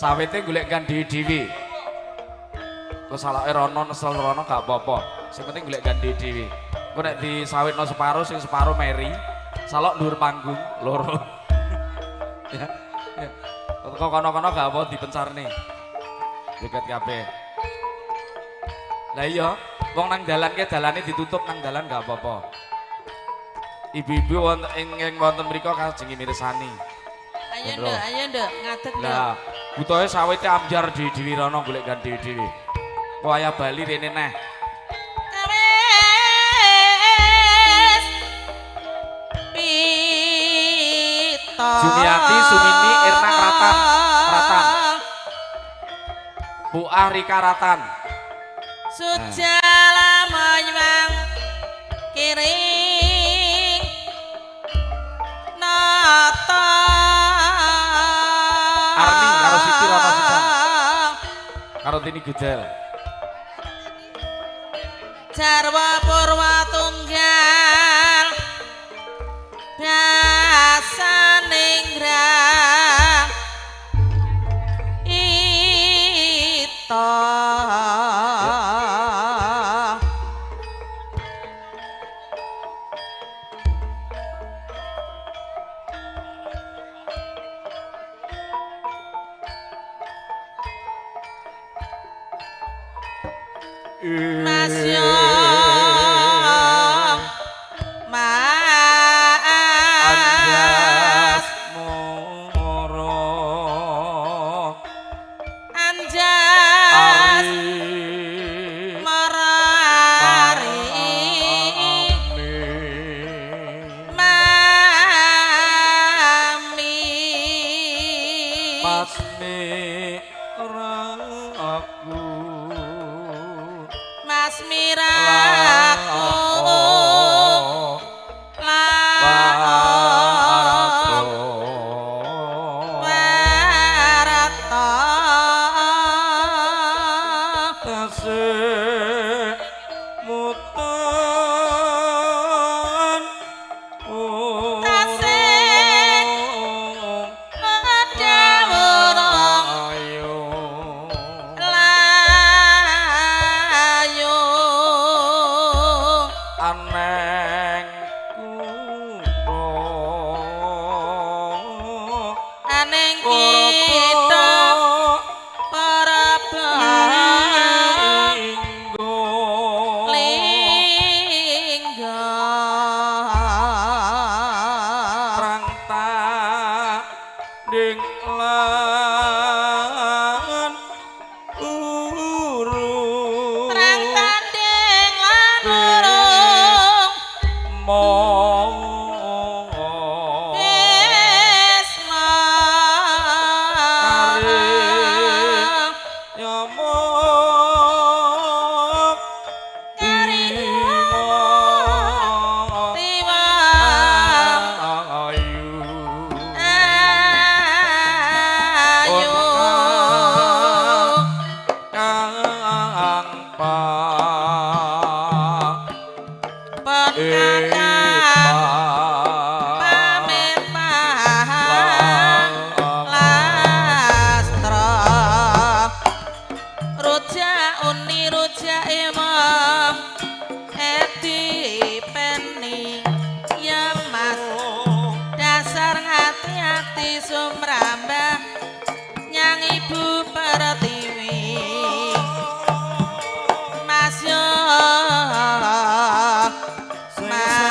Sawite golek kan dhewe-dhewe. Kok salake rono nesel rono gak apa-apa. Sing penting golek kan dhewe-dhewe. Engko nek disawitno separo sing separo meri, salok dhuwur panggung loro. Ya. Ya. Kok kono-kono gak apa dipencarne. Joget kabeh. Lah iya, wong nang dalan ke dalane ditutup nang dalan gak apa-apa. Ibu-ibu wonten ing wonten mriku kajeng mirsani. Ayo nduk, ayo nduk, ngadeg nduk. Lah, butohe sawite ambyar dhewe-dhewe rono golek gan dhewe-dhewe. Wayah bali rene neh. Wis pito. Jumiati, Sumini, Erna Ratan, Ratan. Bu Rika Ratan. Sujala menyang kiring nata. Arni karo Siti Rono sisan. Karo Tini Gudel. Jarwa purwa tunggal dasaninggrang ita. Mas yo Mas Anjas moro Anjas ari marari mami Mas miraku Mas miraku warata tasih mutan Tasih medhawurung ayo layu aneng kutha aneng kita para linggo lingga perang tanding lan urung perang tanding lan urung mo Bisma nyamuk Kari tiwa tiwa ayu ayu kang pa pun kakang pamit lastra rujak uni rujak imam edi peni ya mas dasar hati-hati sumrambah nyang ibu pertiwi mas yo mas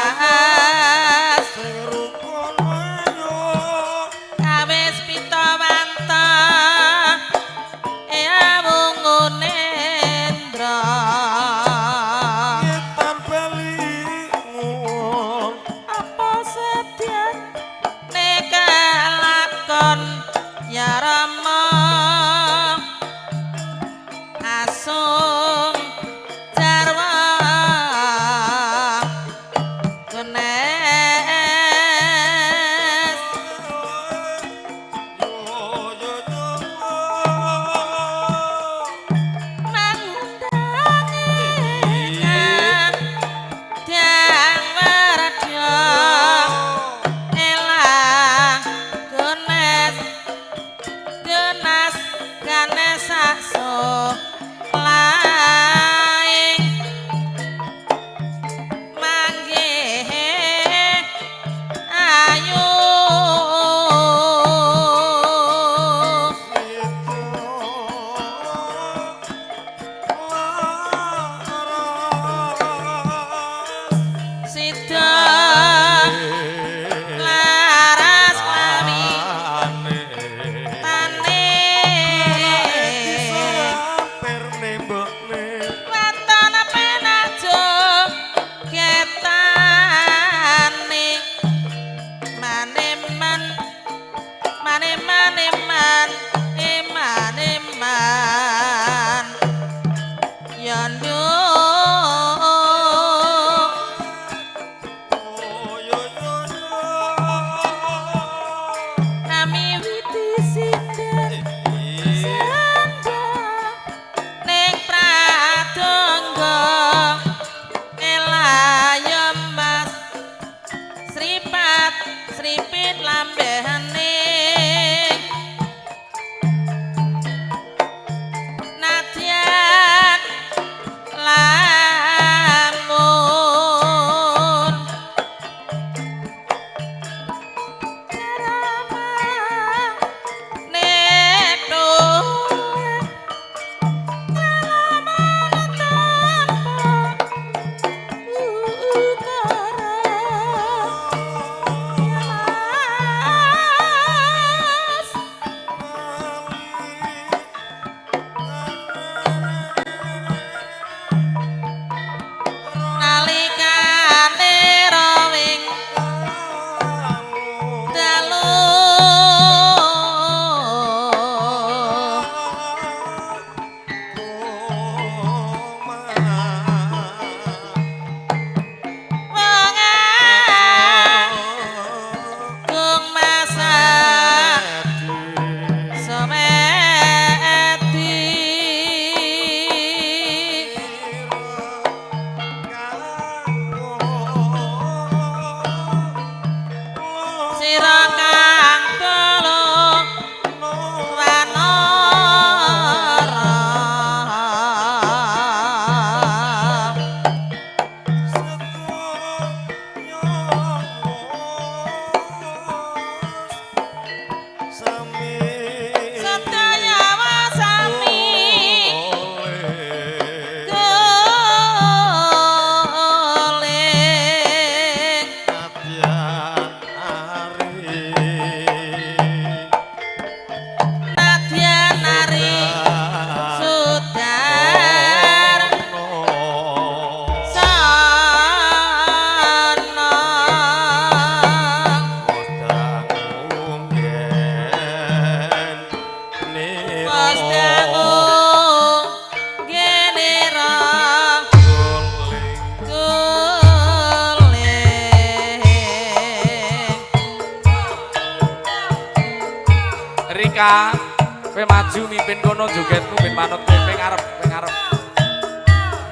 Rika. Kowe maju mimpin kono jogetmu ben manut kowe ngarep, kowe ngarep.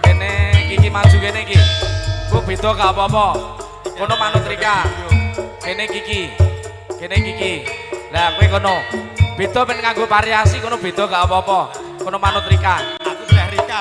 Kene Kiki maju kene iki. Ku beda gak apa-apa. Kono manut Rika. Kene Kiki. Kene Kiki. Lah kowe kono. Beda ben nganggo variasi kono beda gak apa-apa. Kono manut Rika. Aku pilih Rika.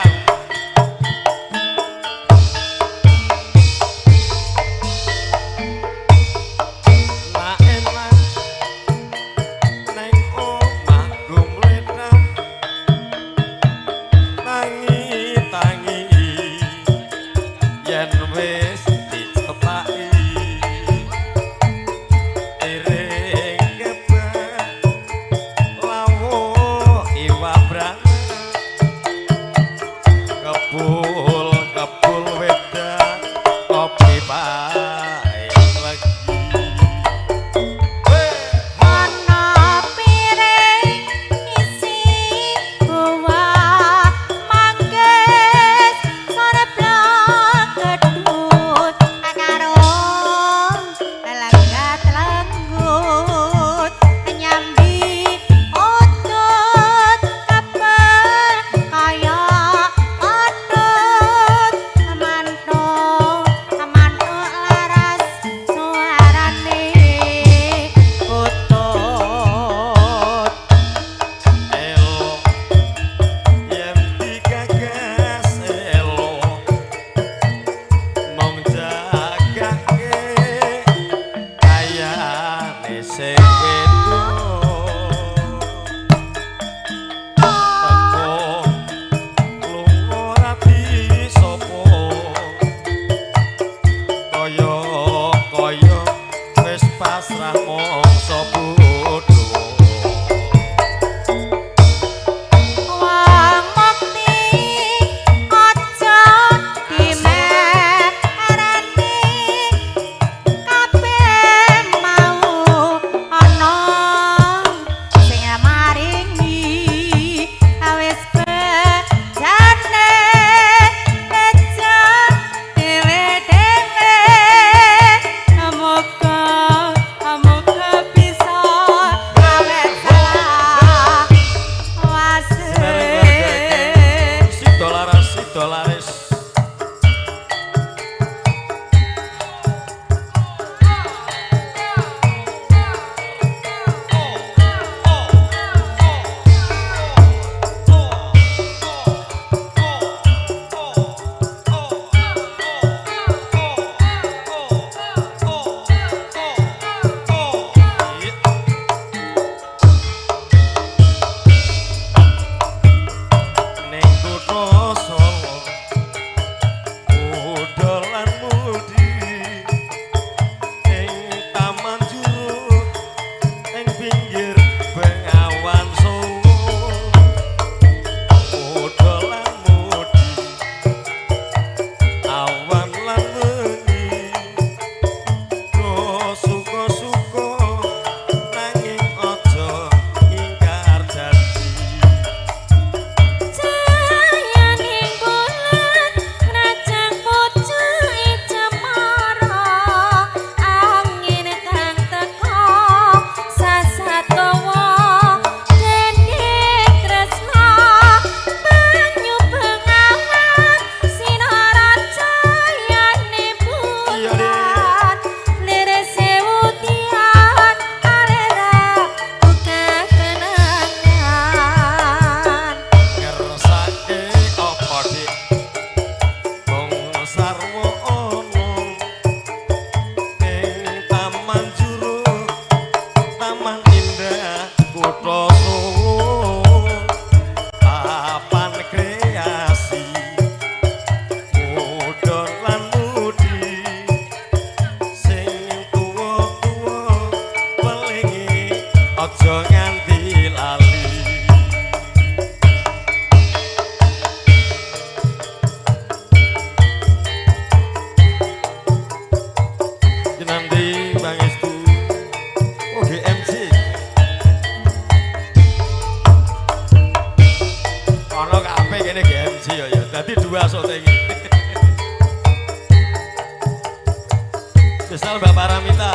Misal Mbak Paramita.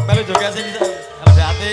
Melu juga sih bisa. Kalau hati.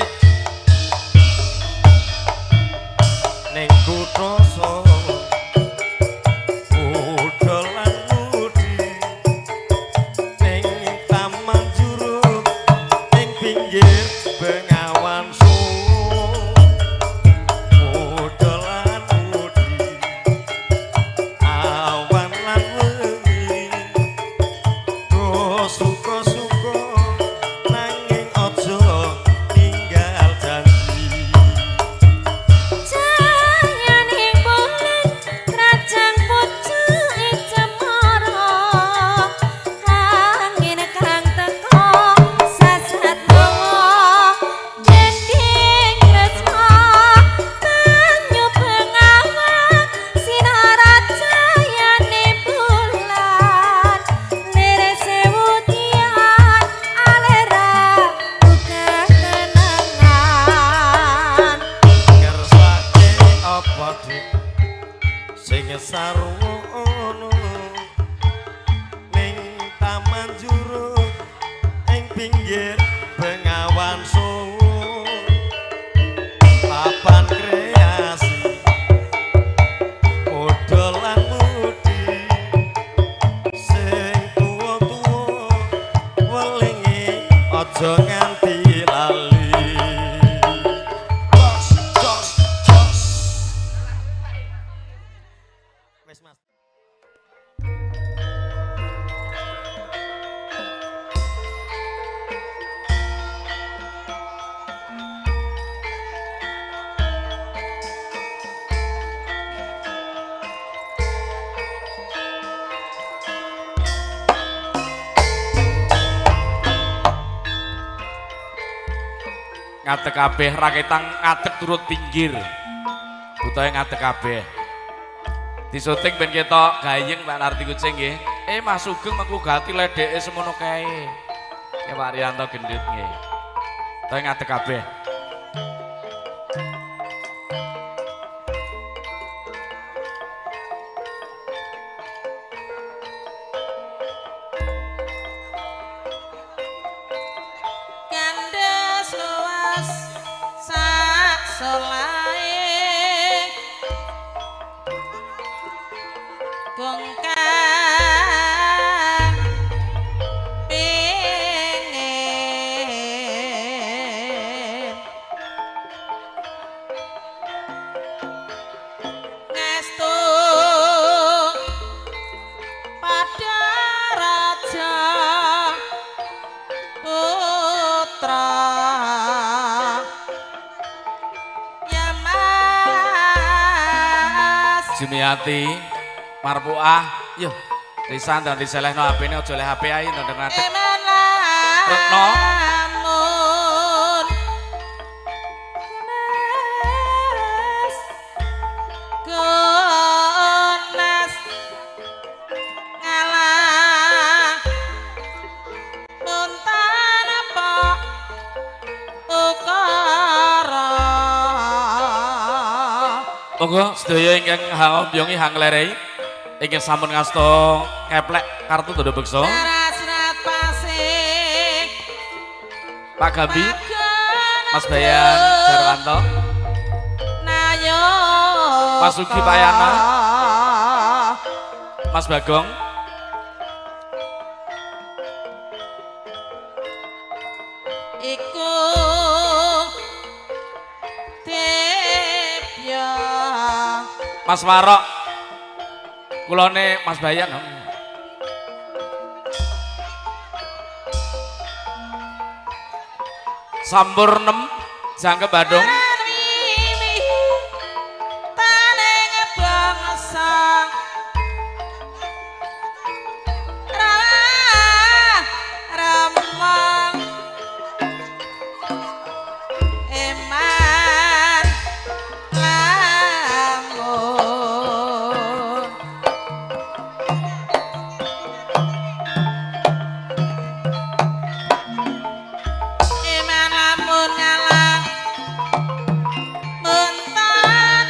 pinggir Bengawan Solo, papan kreasi muda lan mudi, sing tuwa-tuwa welinge aja nganti lali. Jos jos jos. Wis Mas. Ngadeg kabeh raketang ngadeg turut pinggir. Utawa ngadeg kabeh. Disuting ben ketok gayeng Pak Narti Kucing nggih. Mas Sugeng mengku gati ledeke semono kae. Ya Pak Rianto gendut nggih. Utawa ngadeg kabeh. Kandes luas sak solahe gongkang pingin ngestu pada raja putra ya Mas. Jumiati, Marpuah, yo Risan dan diselehno HP-ne aja leh HP ae ndang ngadeg. Eman Retno. lamun Mas Gonas ngalah muntan apa ukara. Monggo sedaya ingkang hangobyongi hanglerei ingkang sampun ngasta keplek kartu tanda beksa. Serat pasik Pak Gambi, Mas Bayan Jarwanto, Nayo Mas Sugi Payana. Mas Bagong, iku dipya Mas Warok, kulone Mas Bayan. Sampur 6 Jangkep Badung, wiwi taning bangsa rawah remang eman lamun eman lamun ngalah muntan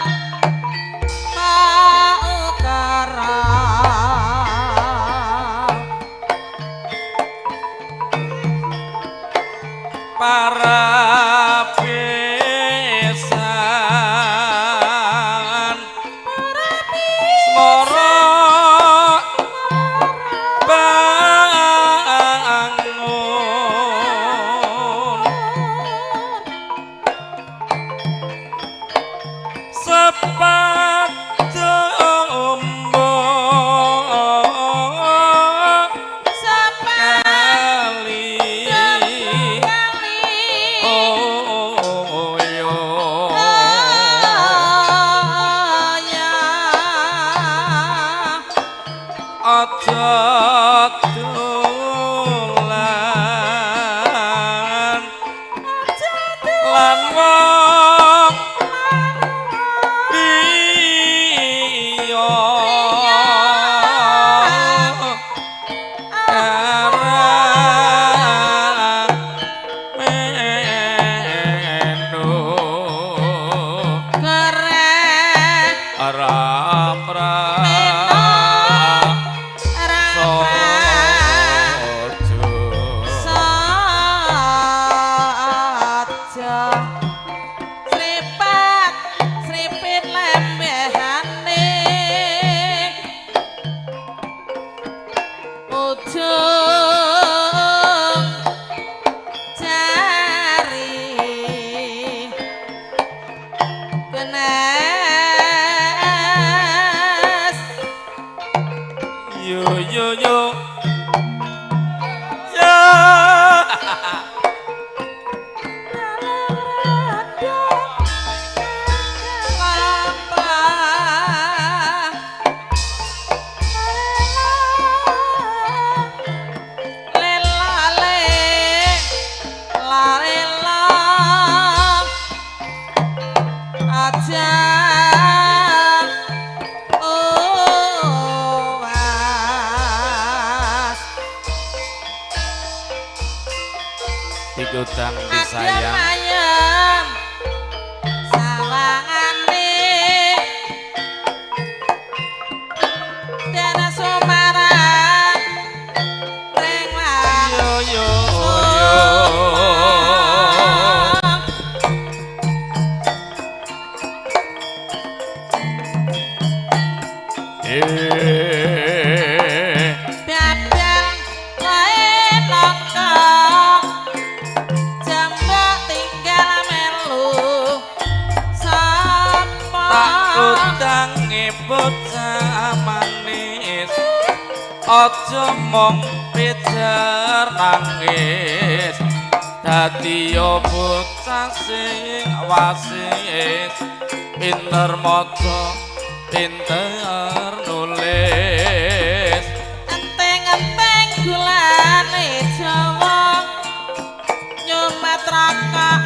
paukara. Para besan Semoro bangun sepatu ombo Sepan kali kali oh yo ya aja dolan lan wong liya karang menu Korek ora Meno. So. Ujung jari kenes. Yo yo yo. Ya. Digudang disayang. Ayem sawangane dana sumaran ring Yo yo yo. Eh. Babal wae nangka jambak tinggal melu sapa. Tak utange bocah manis, aja mung pijer nangis, dadi yo bocah sing wasis, pinter maca, pinter nulis. Enteng-enteng gulane Jawa nyumet rokok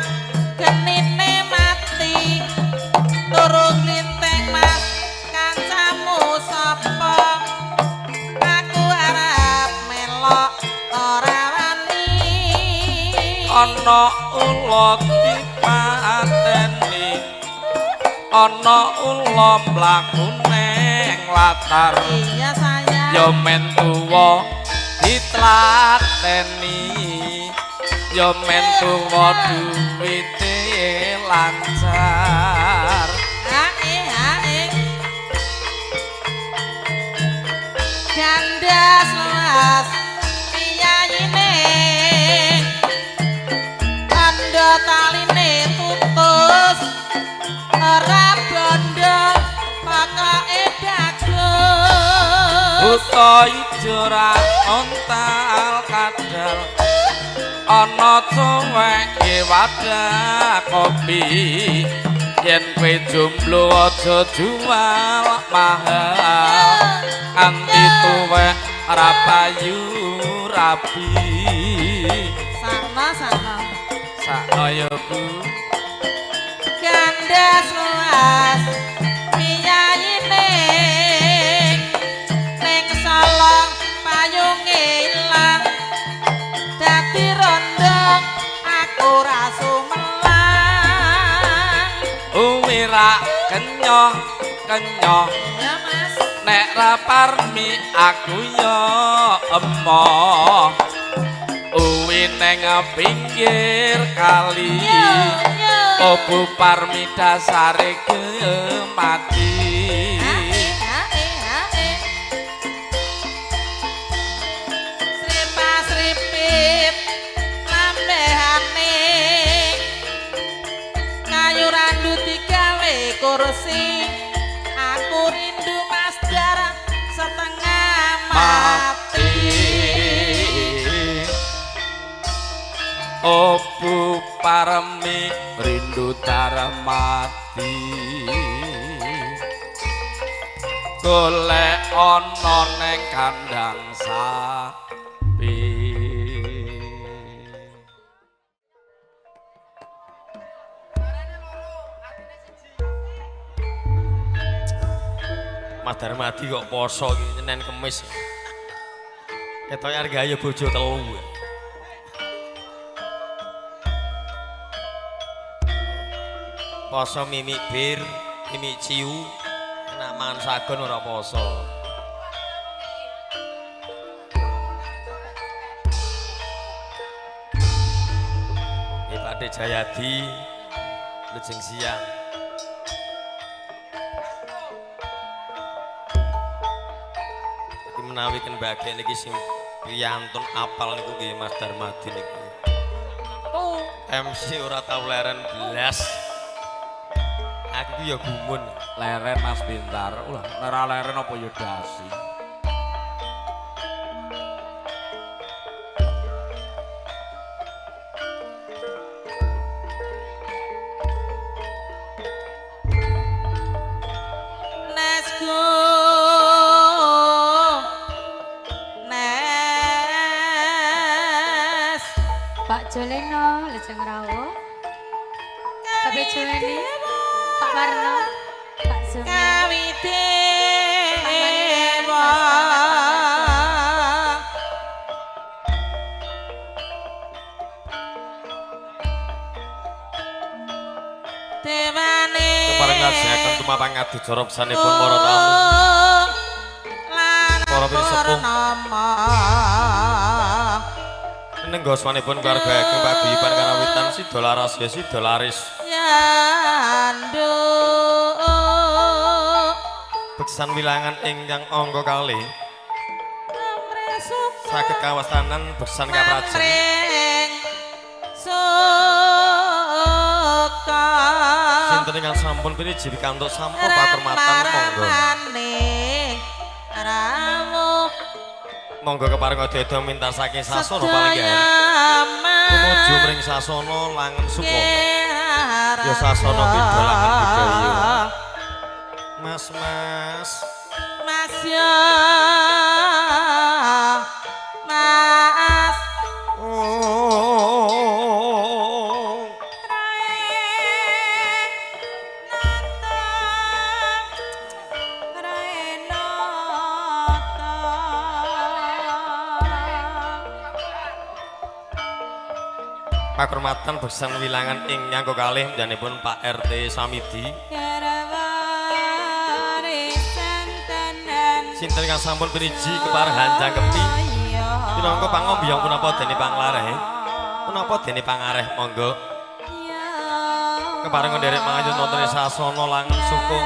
genine mati turu glinteng. Mas, kancamu sapa? Aku arep melok ora wani. Ana ula dipateni, ana ula mlaku neng latar. Iya, sayang. Ya men tuwa ditlateni, ya men tuwa duwite lancar. Ae ae gandas lemas piyayine kandha taline putus ora bondo pokoke bagus. Buta ijo ra ontal kadal, ana cuweke wadah kopi, yen kowe jomblo aja jual mahal, nganti tuwek ora payu rabi. Sana sana. Sakno ya, Bu. Gandas lemas piyayine ning Solo payunge ilang dadi rondo aku ra sumelang. Uwi ra kenyoh kenyoh. Ya, Mas. Nek ra parmi aku ya emoh. Uwi neng pinggir kali. Yo yo. Opo parmi dasare gemati. Ae ae ae sripa sripit lambehane kayu randu digawe kursi, aku rindu Mas Dara setengah mati. Mati. Opo parmi rindu mati, golek ana neng kandang sapi. Mas Darmadi kok poso iki Senin Kemis. Ketoke arep gawe bojo telu. Poso mimik bir, mimik ciu, enak mangan sagon ora poso. Iki Pakde Jayadi lujeng siang. Iki menawi ken bagian iki sing Priyantun apal niku nggih Mas Darmadi niku. MC ora tau leren blas. Aku ki ya gumun. Leren Mas Bintar. Ulah, nek ora leren apa ya dasi. Nesku Nes Pak Joleno lejeng rawuh. Pak Joleni, Pak Warno, Pak Zumi. Kawi dewa Dewane Kepareng kajengaken tumapang adicara pesanipun para tamu. Lan Para pinisepuh. Purnama. Nenggo asmanipun keluarga ageng paguyuban karawitan Sida Laras ya Sida Laris. Yanduk Beksan wilangan ingkang angka kalih Amre suka saged kawastanan beksan kaprajan. Mamring suka Sinten ingkang sampun piniji pikantuk sampun pakurmatan monggo. Ramane rawuh Monggo kepareng ado-ado minta saking sasana palenggahan. sedaya Tumuju mring sasana langen suka. Ya sasana pidha langen budaya. Mas mas. Mas ya Mas Oh. Pakurmatan beksan wilangan ing angka kalih janipun Pak RT Samidi. Sinten ingkang sampun piniji kepareng jangkepi minangka pangombiyong punapa dene panglareh. Punapa dene pangareh monggo. Kepareng nderek mangayun wonten ing sasana langen suku.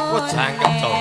Wah, jangkep, Cok.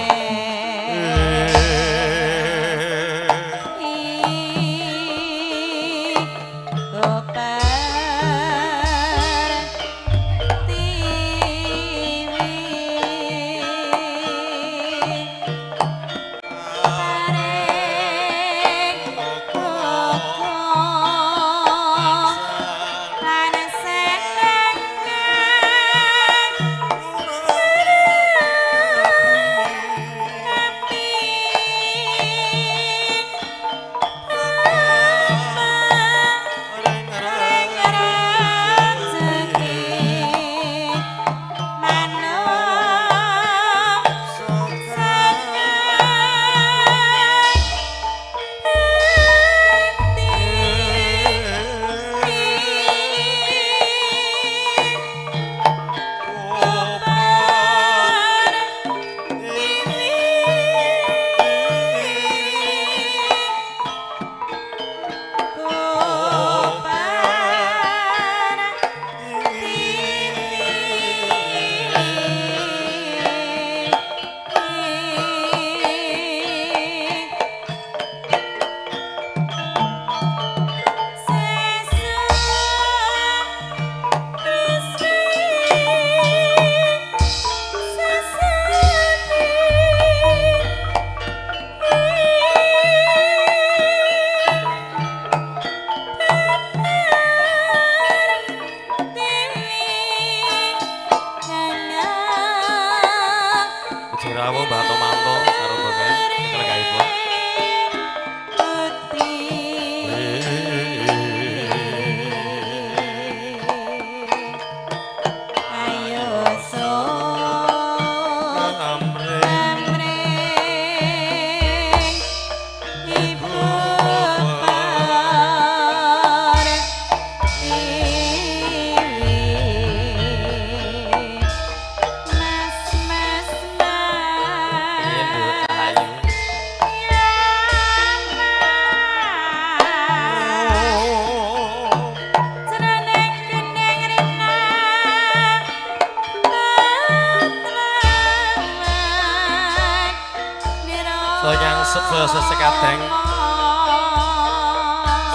Kadang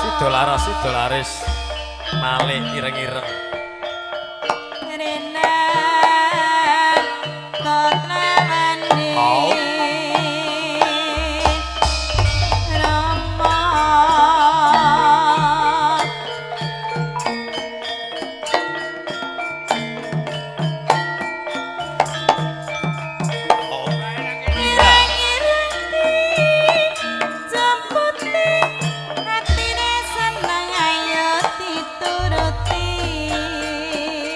sida laras sida laris malih ireng-ireng. Oh. Oh.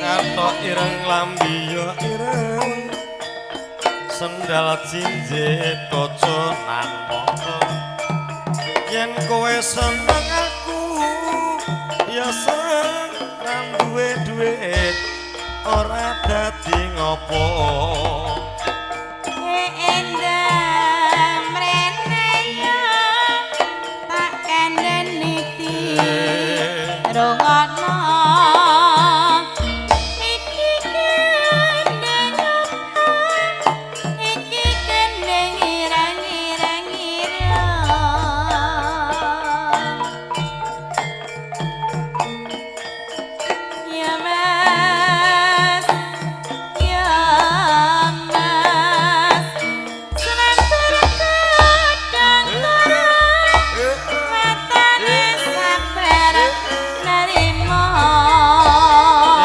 Katok ireng lambi yo ireng, sendal jinjit kaca nang mata. Yen kowe seneng aku ya seneng, nang duwe duit ora dadi ngopo.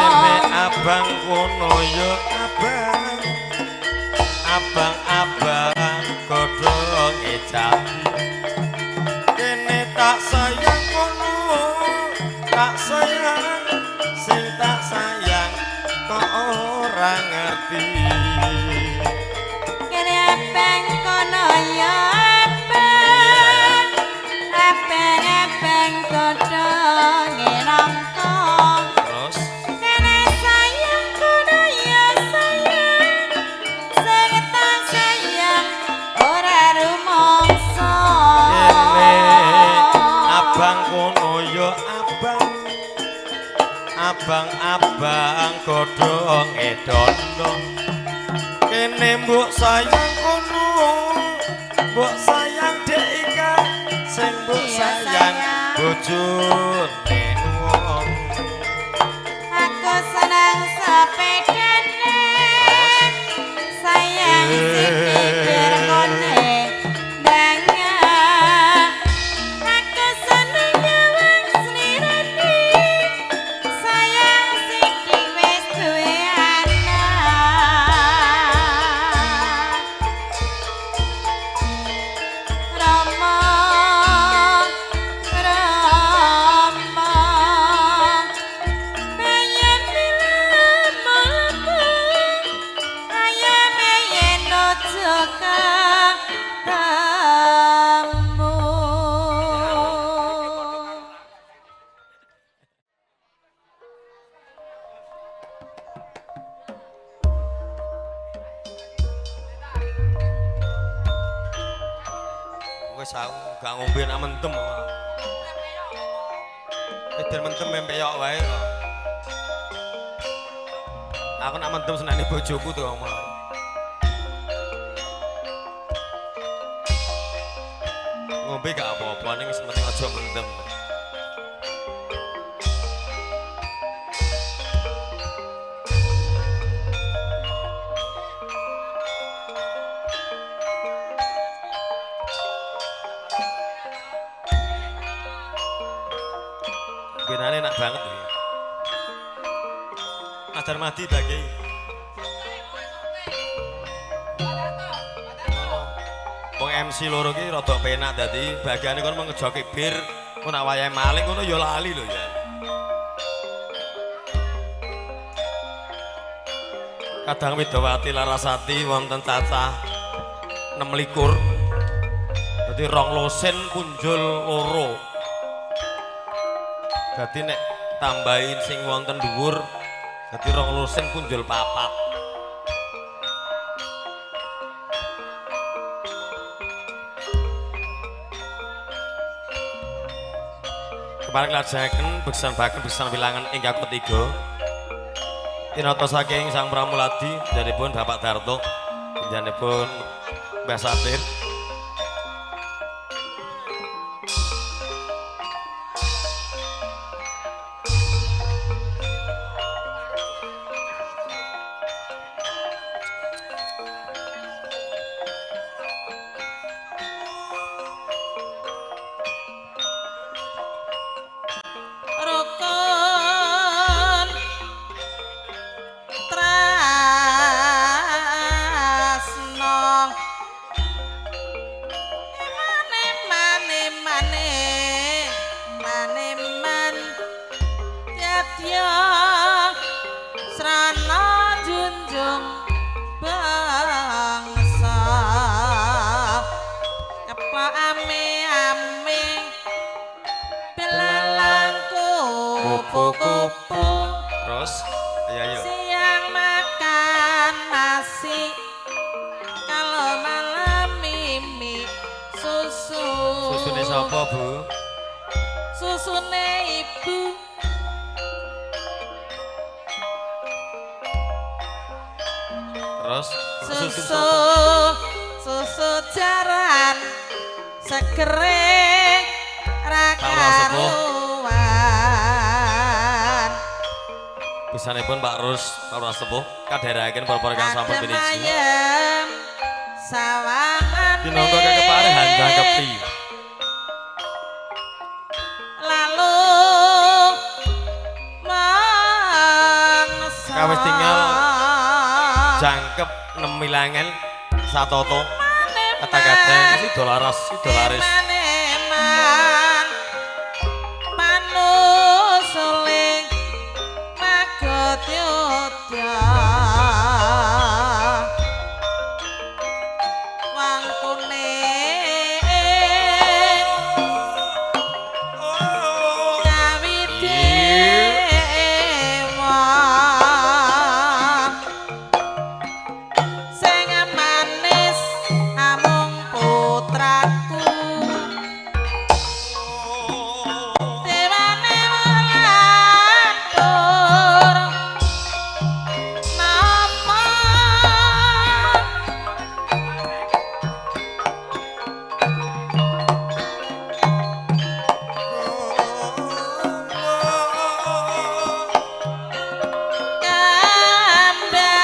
Ene abang kono ya abang, abang-abang godhonge jati. Kene tak sayang kono, tak sayang, sing tak sayang kok ora ngerti. Kene abang kono ya abang, abang-abang godhonge nangka. Terus Kene sayang kono ya sayang, sing tak sayang ora rumangsa. Kene abang kono ya abang, abang-abang godhonge dondong. Kene mbok sayang kono, mbok sayang Dek Ika, sing mbok Iya, sayang sayang. bojone wong. Aku seneng sepedane, sayang sithik kone dangan. Aku seneng nyawang slirane, sayang sithik wis duwe anak. Rama, Rama, pengen mlaku, ayame yen aja ketemu. Wis aku gak ngombe nak mentem. Den mentem peyok wae kok. Aku nak mentem senane bojoku tuh ngomong. Ngombe gak apa-apa ning sing penting aja mendem. Benane enak banget ya. Mas Darmadi bagi. Wong MC loro ki rada penak dadi bagiane kono mengejoki bir, kok nak wayahe maling ngono ya lali lho ya. Kadang Widowati Larasati wonten cacah 26. Dadi rong lusin punjul loro. Dadi nek tambahin sing wonten dhuwur dadi rong lusin punjul papat. Kemarin lajengaken beksan baken beksan wilangan ingkang ketiga. Tinata saking Sang Pramuladi janipun Bapak Darto, janipun Mbah Satir. Kupu-kupu. Terus ayo ayo. Siang makan nasi, kalau malam mimi susu. Susune sapa, Bu? Susune ibu. Terus Susu susu jaran segere ra karuan. Bisanipun Pak Rus, Pak Lurah Sepuh kadherekaken para-para kang sampun Adem piniji. ayem sawangane. Dinangka kekepare handang kepti. Lalu mangsa. Kawis tinggal jangkep nemilangan satoto kata-kata sida laras sida laris. Eman-eman panusuling magotyodya wangkune kawi dewa sing manis amung putraku dewane lantur nama. Kambang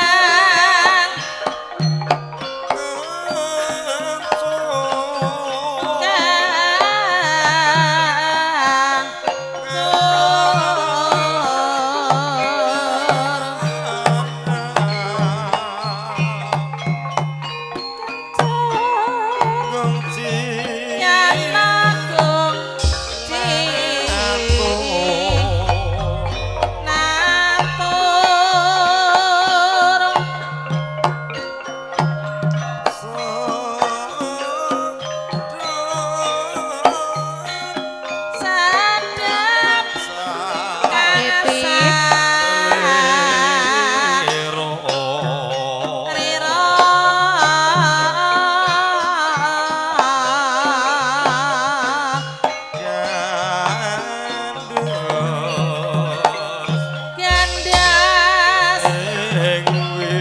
Gandas ing wi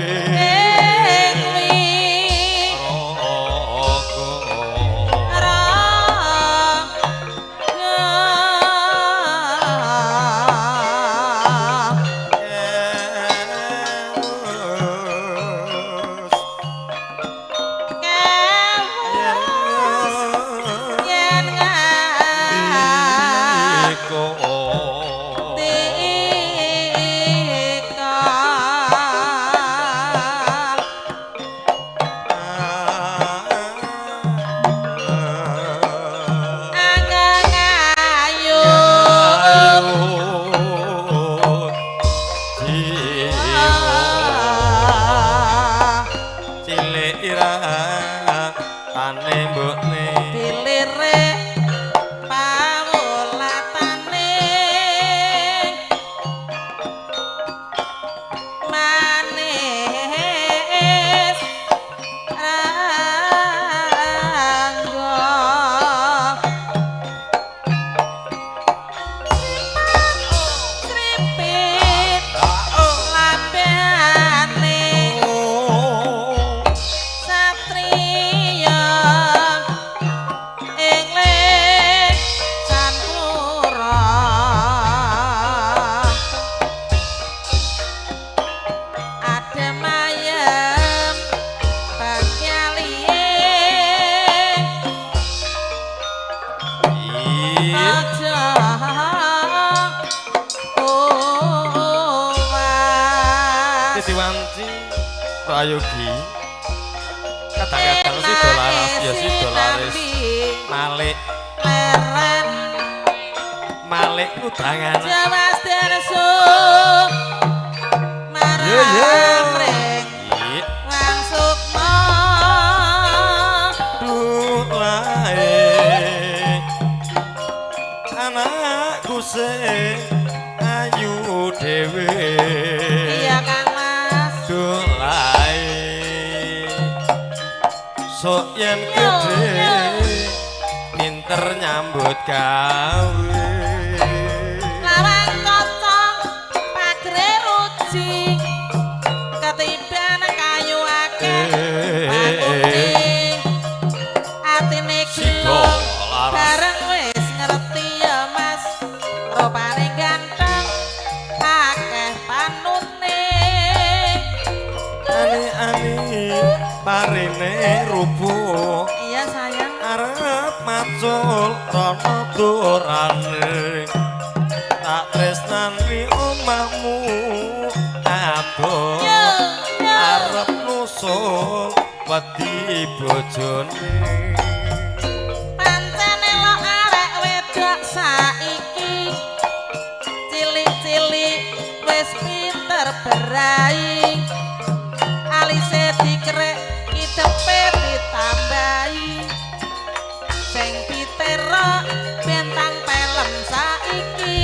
Cilik ira tane mbokne Dilire pawulatane manis rangga sripit lambene satriya ing lesan pura adem ayem bagyalie aja owah. Titiwanci Prayogi kadang-kadang sida laras ya sida laris malik Leren malik udangan Jawas dersu Ye, ye. marang ring Iya. Wang Sukma Duh lae anakku sing ayu dhewe. Iya Kang Mas. Dolai sok yen gedhe pinter nyambut gawe. Lawang kocong pagere ruji ketiban kayu akeh pakune atine gelo bareng wis ngerti ya Mas rupane ganteng akeh panune. Ani-ani parine rubuh. Iya sayang. Arep macul rono durane tak tresnani omahmu adoh arep nusul wedi bojone. Pancen elok arek wedok saiki cilik-cilik wis pinter berai alise dikerek idepe ditambahi sing diterok bentang pelem saiki.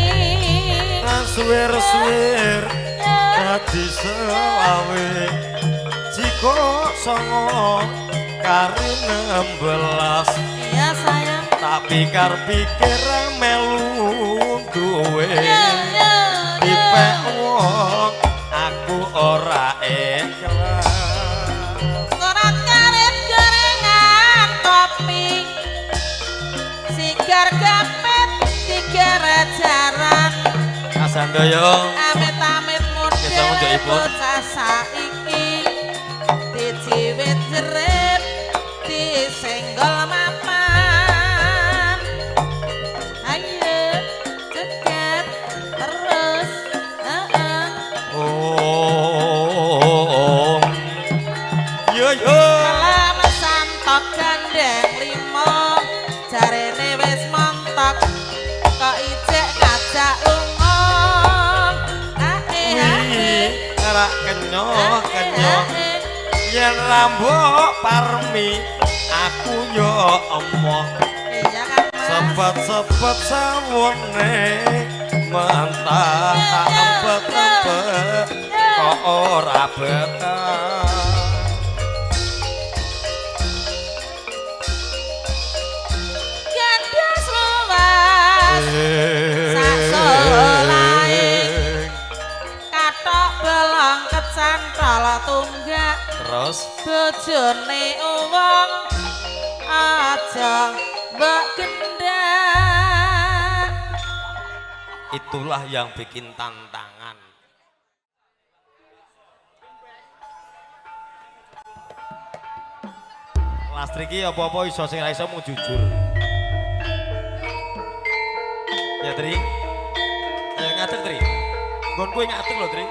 Suwir-suwir dadi selawe jika songo kari 16. Iya sayang. Tak pikir-pikir melu duwe dipek wong aku ora ikhlas. Korat karet gorengan kopi sigar gapet digeret jaran. Sandoyo amit-amit model bocah saiki dijiwit jerit disenggol mapan. Ayo cegat terus. Oh yo yo kalam santok gandeng limo jarene wis montok kok ijek ngajak lunga. Rak kenyo kenyo yen rambok parmi aku yo emoh. Iya kan Mas. Sepet-sepet sawone mentah tak empet-empet kok ora betah. Gandos luwas sak-solahe kathok bolong kecantol tunggak terus bojone wong aja mbok gendhak. Itulah yang bikin tantangan. Lastri iki apa-apa iso sing ra iso mung jujur. Ya Tri. Ayo ngadeg Tri. Nggon kowe ngadeg lho Tri.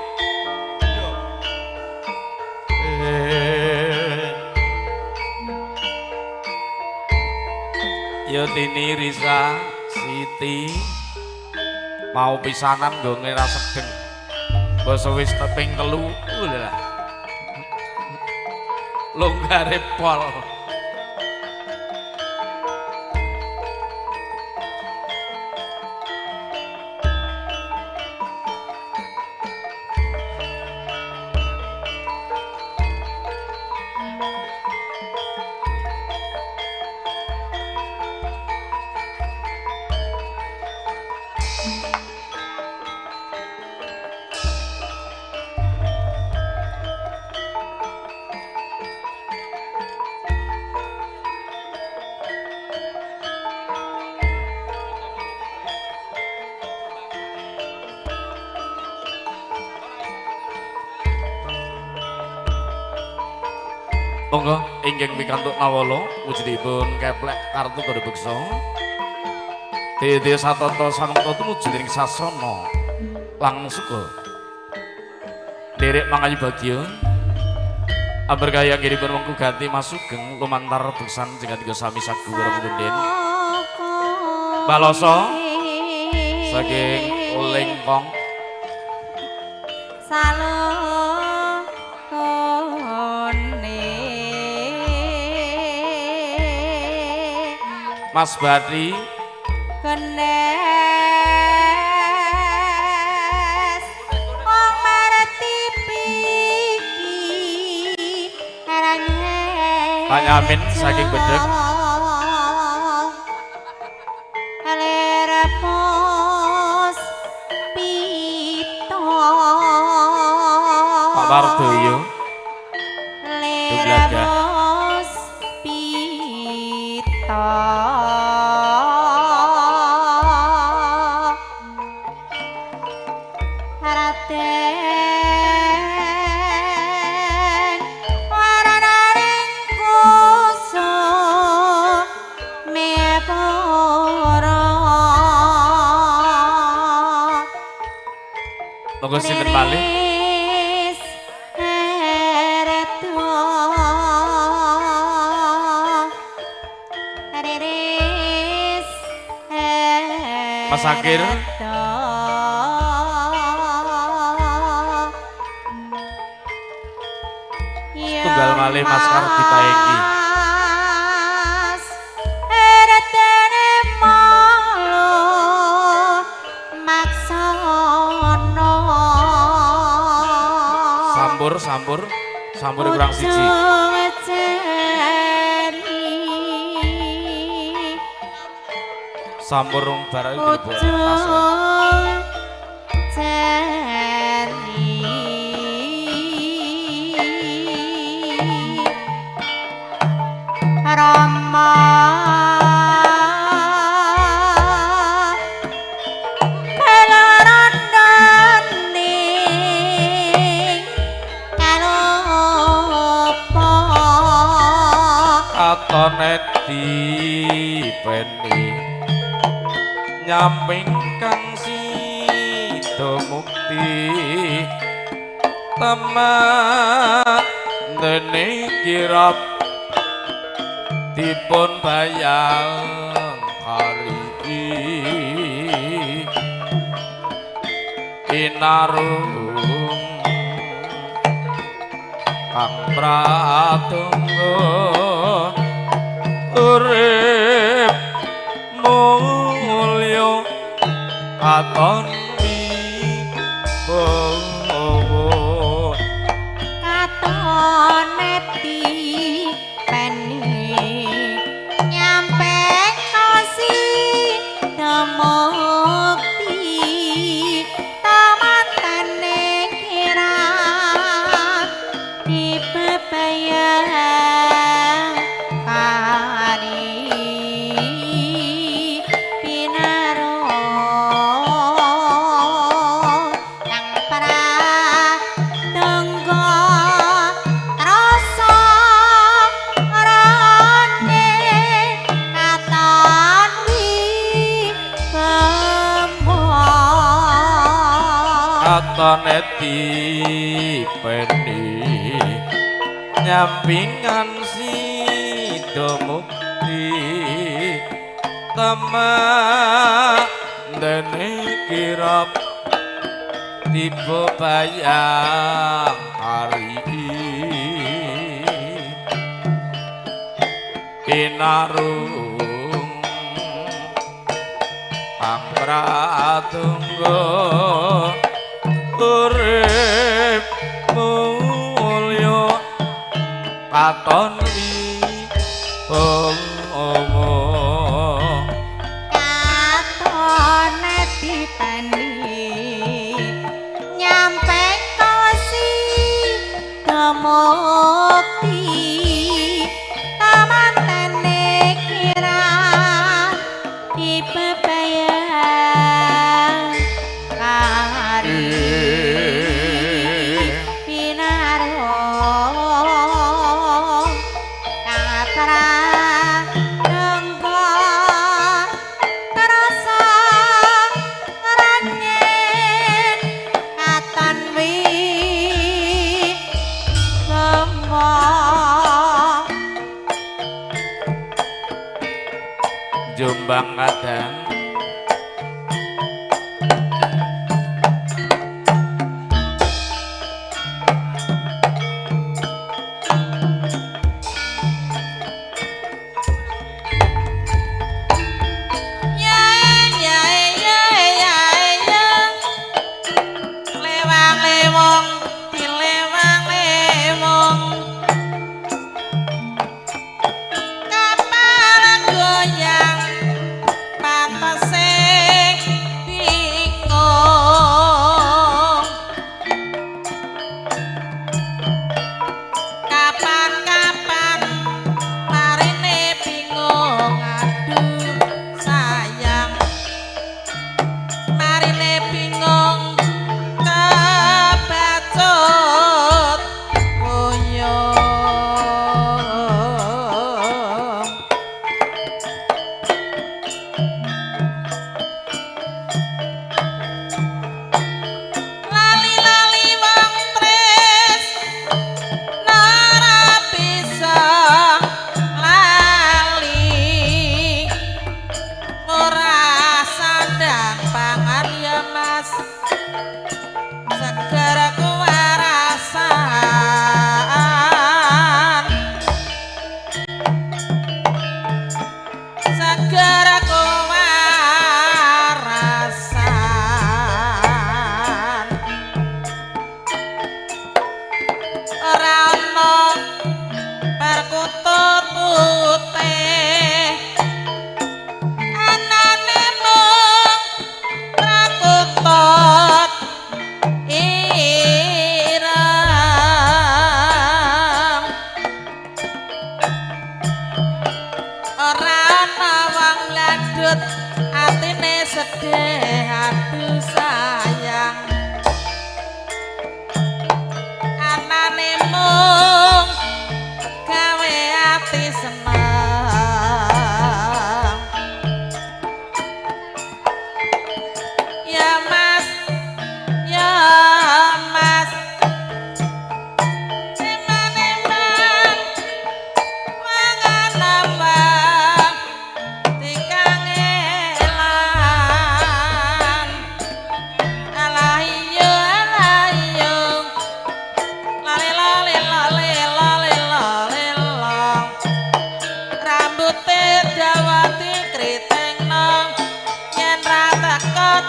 Yo. Yo Tini Risa Siti mau pisanan nggone ra sedeng. Basa wis teping 3 lha. Longgare pol. Monggo ingkang pikantuk nawala wujudipun keplek kartu kode beksa. Dede satata samekta tumuju ing sasana lang suka. Derek mangayu bagya. Amberkaya anggenipun wengku ganti masugeng lumantar beksan jengatiga sami sagu werem kunden. Baloso saking Lengkong. Mas Badri kenek Benyamin saking Bedeg. Pak Wardoyo Dublaga. Monggo sinten malih? Mas Akir. Tunggal malih Mas Kardi Paengki. Sampur, sampur, sampur kurang siji. Sampur rong barang dilebok tas. Rama Katone dipeni nyamping kang sida mukti temene kirap dipun bayang kari inarung kang pratungga urip mulya katon wibawa katon dipeni nyampe kasi mukti tamatane kira dibebayang kari pinaro kang pratungga rasa rane katon wibawa katone dipeni nyampingan sida mukti temene kirap tiba bayang hari pinarung kang pratungga urip mulya katon wibawa katon dipeni nyampe kasi mukti tamantene kira dibebayang kari pinaro kang pratungga rasa ngranyet katon wibawa.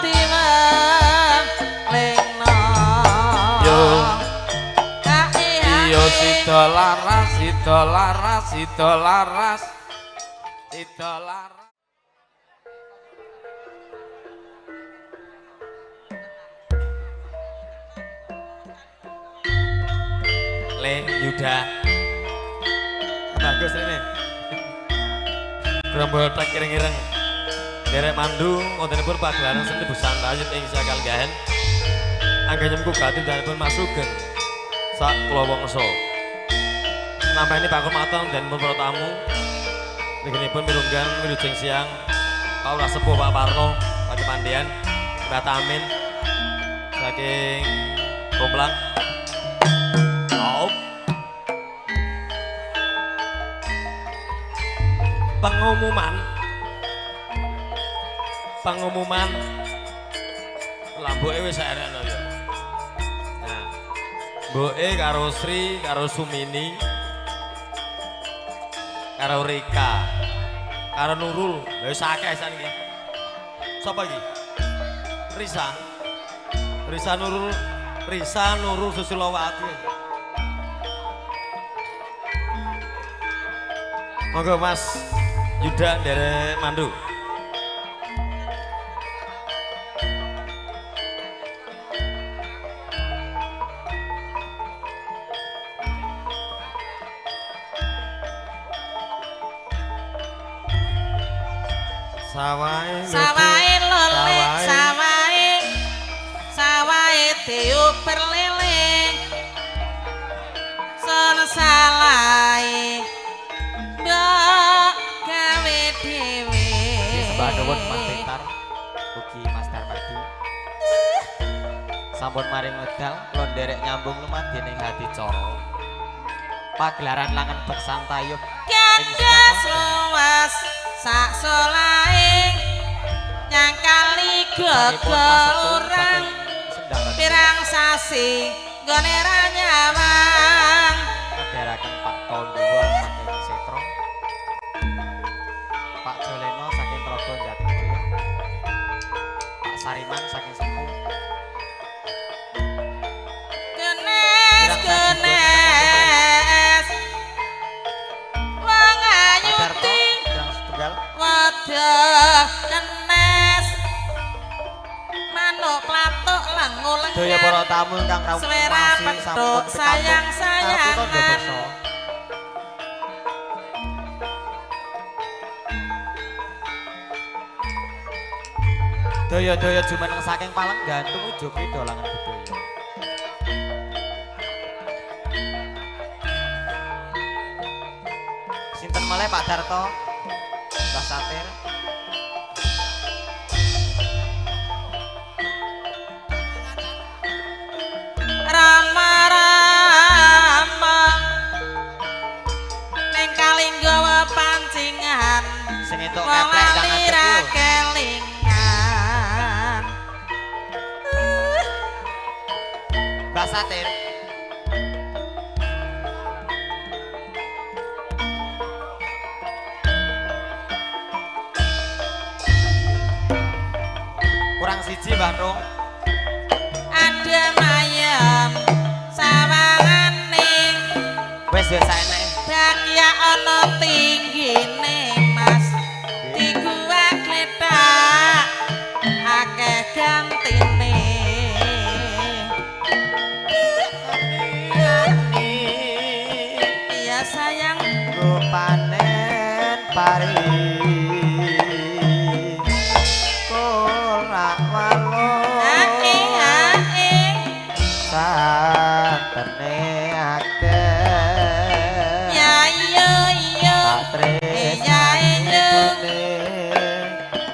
diwelingno. Yo. Kae Iya sida laras, sida laras, sida laras. Sida laras. Le Yuda. Bagus ini. Grombol tak ireng-ireng. Derek mandu wontenipun pagelaran seni busana ing Sakalgahen. Angganyem kugati danipun Mas Sugeng sak kula wangsa. Nampeni pakurmatan danipun para tamu. Nigenipun mirunggan wilujeng siang Paula Sepuh Pak Parno, Pak Pandian, Mbah Tamin saking Komplang. Oh. Pengumuman pengumuman lambuke wis enek lho ya. Nah, mboke karo Sri, karo Sumini, karo Rika, karo Nurul. Lha wis akeh saniki. Sapa iki? Risa. Risa Nurul, Risa Nurul Susilowati. Monggo Mas Yuda dari Mandu. Sawahe Sawahe lole, Sawahe. Sawahe sawahe diuber lele. Sun salahe mbok gawe dhewe. Sembah nuwun Mas Bentar, ugi Mas Darmadi. Sampun maring medal kula nderek nyambung lumadhi ning hati cara. Pagelaran langen beksan tayub ing Gandas Siang. luas sak solahe nyangkali Sanipun Mas Setu gogorang saking Sendang Rejo. Pirang sasi nggone ra nyawang. Ngendharaken Pak Tonduwo saking Setro. Pak Joleno saking Trogo Jatimulyo. Pak Sariman saking Sepu. Genes Pirang sasi genes wong Pak ayu Darto ting kirang setunggal. wadah kenes manuk platuk lengu Sedaya para lengan tamu ingkang rawuh Swera masih petuk sampun pikantuk sayang-sayangan. kartu tandha basa. Daya-daya jumeneng saking Palenggan tumuju krida langen budaya. Sinten malih Pak Darto? Mbah Satir. Rama rama ning kali nggawa pancingan Sing entuk wong keplek ndang lali ngadeg ra yo. kelingan. Mbah Satir. Kurang siji Mbah Nung. Adem ayem sawangane Wis ya saeneke. Bakya ana tinggine Mas diguwak klethak akeh gantine. Iya sayang. Nggo panen pari. Kolak walung. Ae ae. Santene akeh. Ya iya iya. Tak Ya iya. tresnani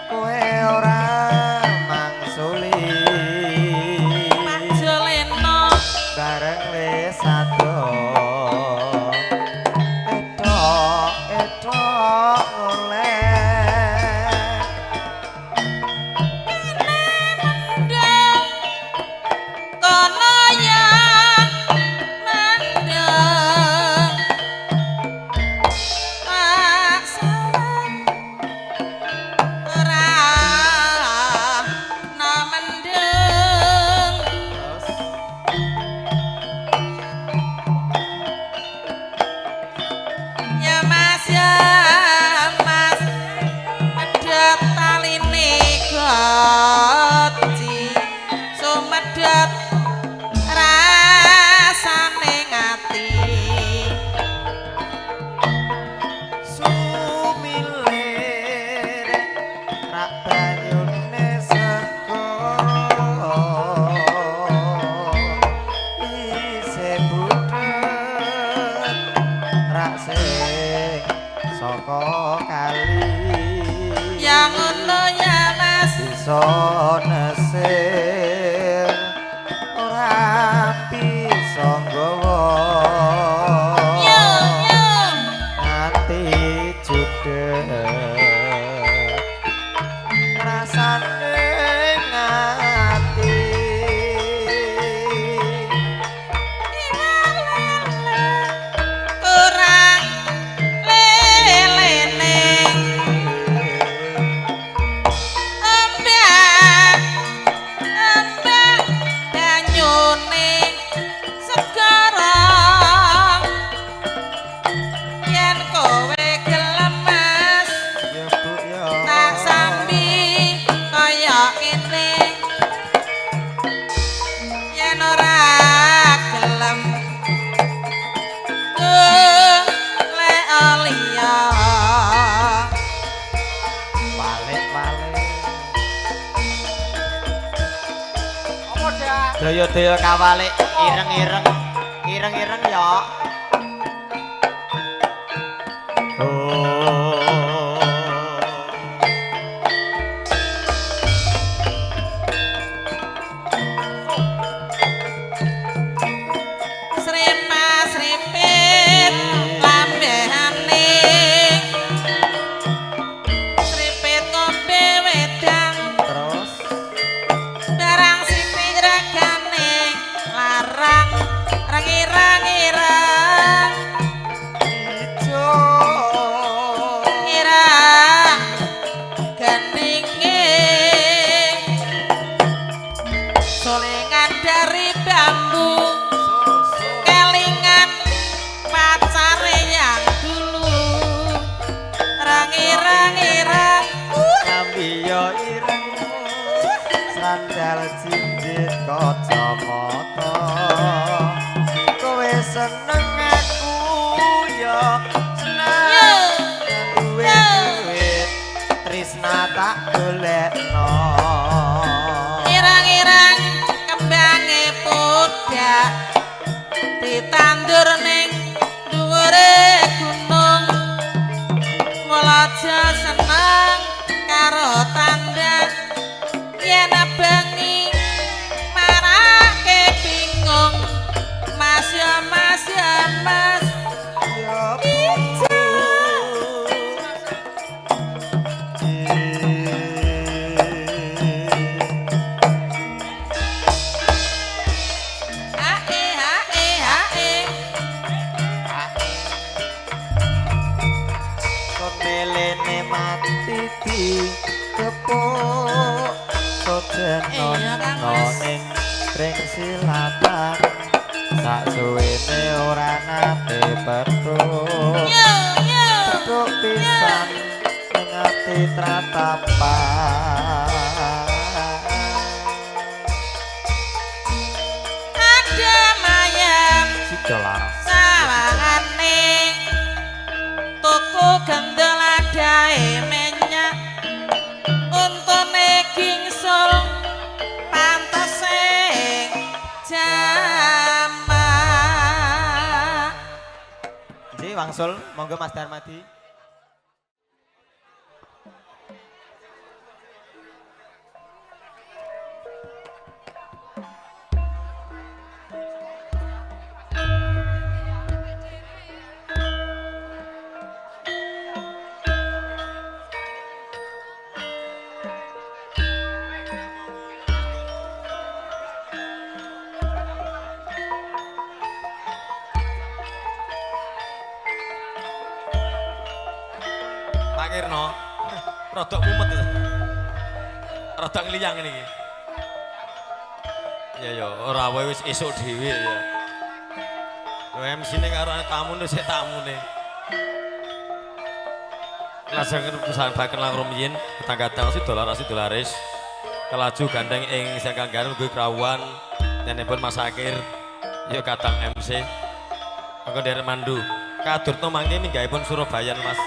kowe ora mangsuli. Pak Joleno Bareng wis ado. Etok etok noleh. Bisa nesir ora bisa nggawa Yo yo. Nganti judeg rasane ngati. Kurang lelene ombak ombak banyune segara yen kowe gelem Mas Ya Bu ya. Tak sambi kaya ngene yen ora gelem golek liya. Balik-balik. Daya-daya kawalik ireng-ireng. Ireng-ireng ya. Oh. Srepa srepet lambehane srepet ngombe wedang Terus barang sithik regane larang rang-irang-irang ijo. Irang gendinge solengan dari bambu kelingan pacare yang dulu rang-irang-irang. Kambiyo ireng sandal jinjit kacamata. Kowe seneng aku ya seneng. Duwe duit trisna tak golekno. Irang-irang kembange pudak ditandur ning dhuwure gunung mula aja seneng karo tanda yen bengi marake bingung Mas ya Mas ya Mas. Ya Bu. Hae hae hae. Konelene mati di kepuk sojeno Iya, Kang Mas. ning ring silatan sak suwene ora nate petuk Yo yo. petuk pisan ning ati tratapan. Ada mayam Sida laras. Sawangane toko gendel adae menyak untune gingsul pantese jamak. Nggih wangsul monggo Mas Darmadi. Pak Kirno, rodok mumet. Rodok ngliyang ini iki. Ya ya, ora wae wis esuk dhewe ya. Lho MC-ne karo tamune sik tamune. Lajeng perusahaan baken lang rumiyin kadang-kadang si dolar si dolaris kelaju gandeng ing sangkanggan ugi krawuhan nyanipun Mas Akir ya kadang MC monggo nderek mandu kadurta mangke minggahipun Surabayan Mas.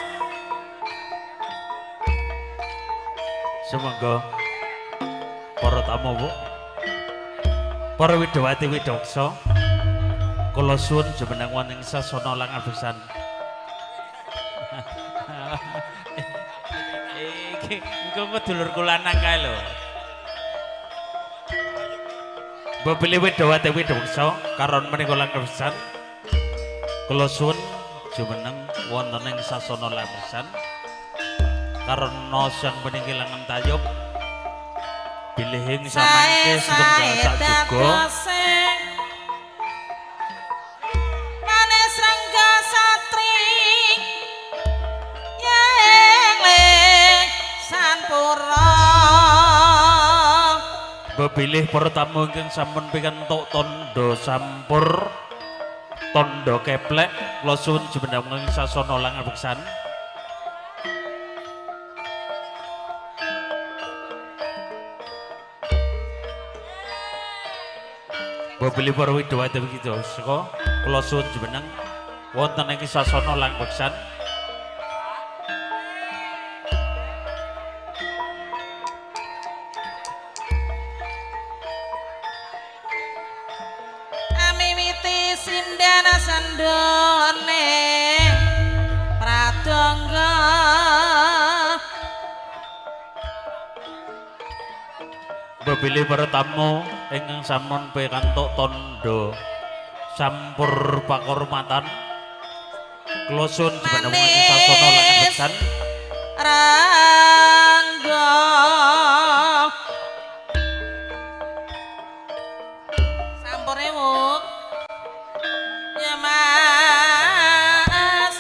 Sumangga para tamu Bu. Para widowati widoksa, kula suwun jumeneng wonten ing sasana lan abesan. Iki engko dulurku lanang kae lho. Mbok pilih Widowati Widoksa karon menika langkung pisan. Kula suwun jumeneng wonten ing sasana lapisan. Karena siang punika langen tayub bilih ing samangke setunggal sak juga Manis rangga satri Yeng Sanpura. Bebilih para tamu ingkang sampun pikantuk tandha sampur tandha keplek kula suwun jumeneng ing sasana langen beksan. Bebilih para widowati widoksa kula suwun jumeneng wonten ing sasana langen beksan. Amiwiti sindana sandone pradangga. Bebilih para tamu ingkang sampun pikantuk tandha sampur pakurmatan kula suwun jumeneng ing sasana langen beksan. Rangga sampure Bu ya Mas.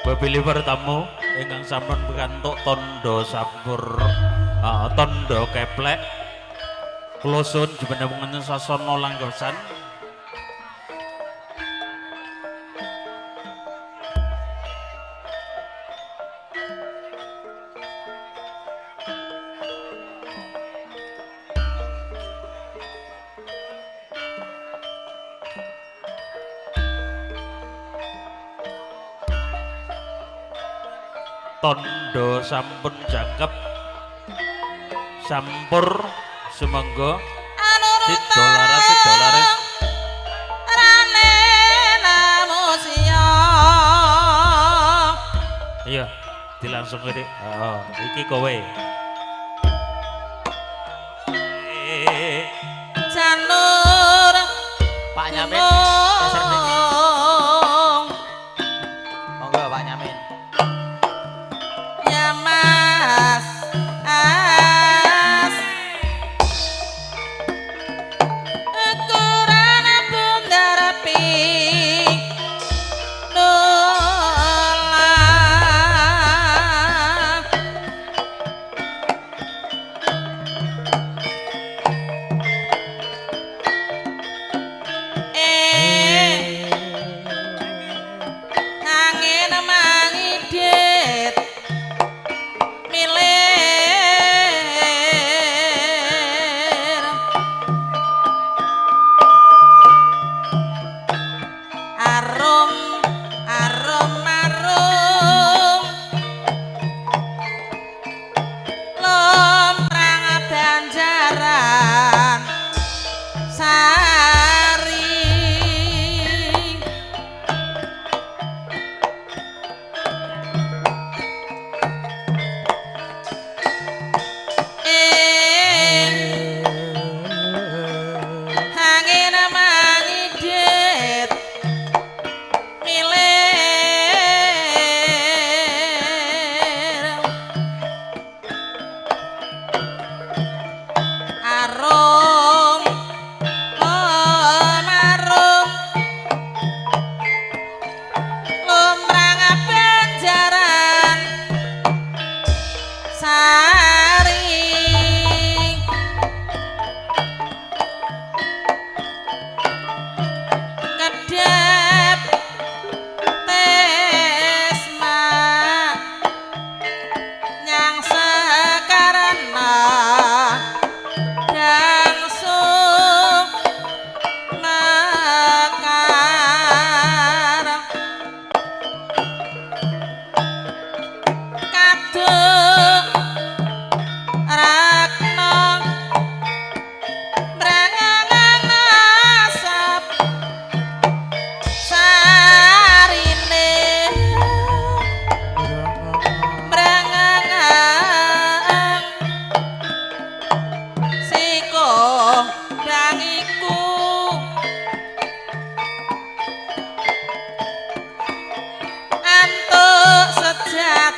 Bebilih para tamu ingkang sampun pikantuk tandha sampur tandha keplek kula suwun jumeneng ing sasana langen beksan. Tandha sampun jangkep sampur sumangga sida laras sida laris Rane namusya. Iya dilangsung Dik. Heeh, iki kowe. Janur Pak Nyamin geser mriki. Monggo Pak Nyamin. Ya Mas As ukuran bundar ping nolak.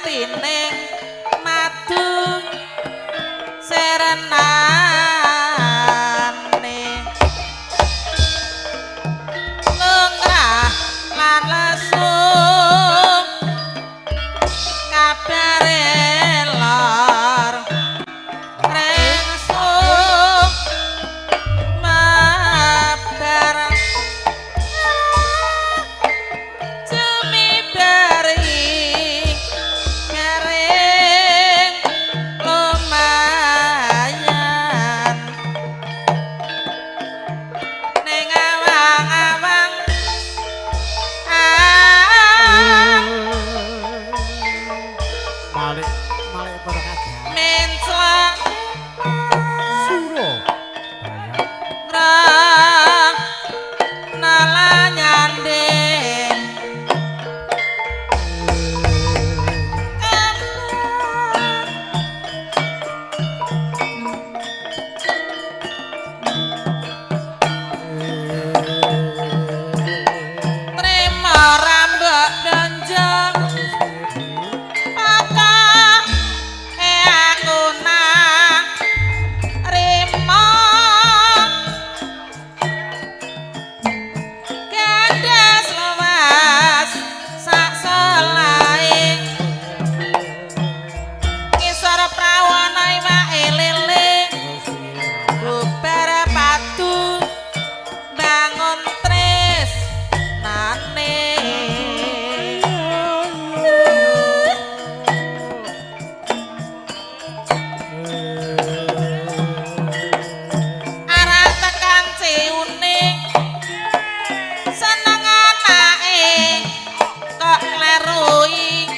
atining madu serenane lungrah lan lesung kabare lor rengsung mabar cumibari garing lumayan ning awang-awang Malik malik para kadang menclak suro bayang ngrah nala nyanding Trima rambak danjang Pakah e aku nang rima Gandes luas sak selae ngisor prawana iwake lele bubar padu bangun tris nane. Arah tekan ciune seneng anake kok klerui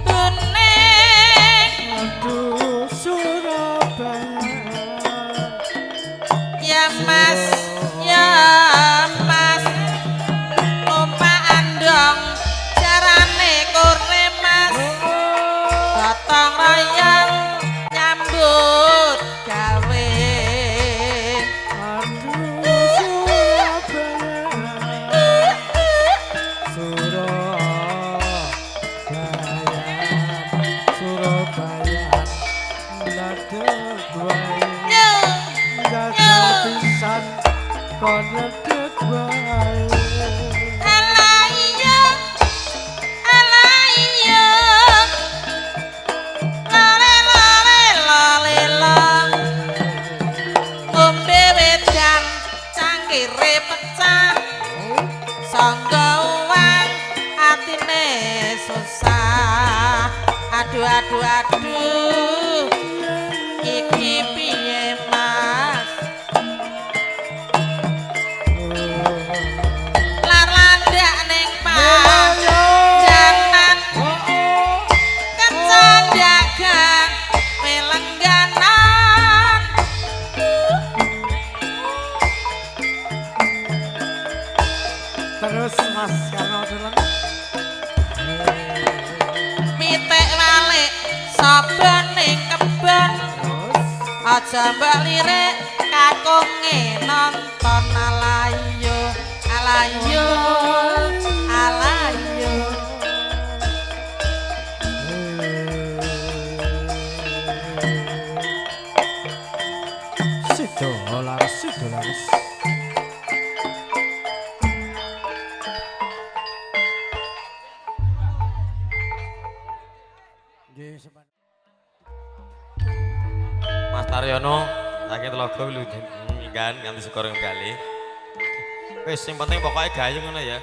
bune. Aduh Surabaya Ya mas, ya mas, numpak andong jarane kore mas, gotong royong nyambut gawe. Aduh Surabaya Surabaya Surabaya bladeg wae Yo, jajal pisan kon ledeg wae ala iya, ala iya, lale lale lale la. Ngombe wedang cangkire pecah. Sangga uang atine susah. Aduh aduh aduh iki piye mas. Lar landak ning pajanan kecandagan melengganan. Terus Mas Karno Deleng Pitik walik saba ning kebon terus aja mbok lirik kakunge nonton alayo alayo alayo. Sido laras sido laras. Nggih, sepan. Mas Taryono saking Telaga Wilujeng minggan nganti syukur kali. Wis sing penting pokoknya gayeng ngono ya.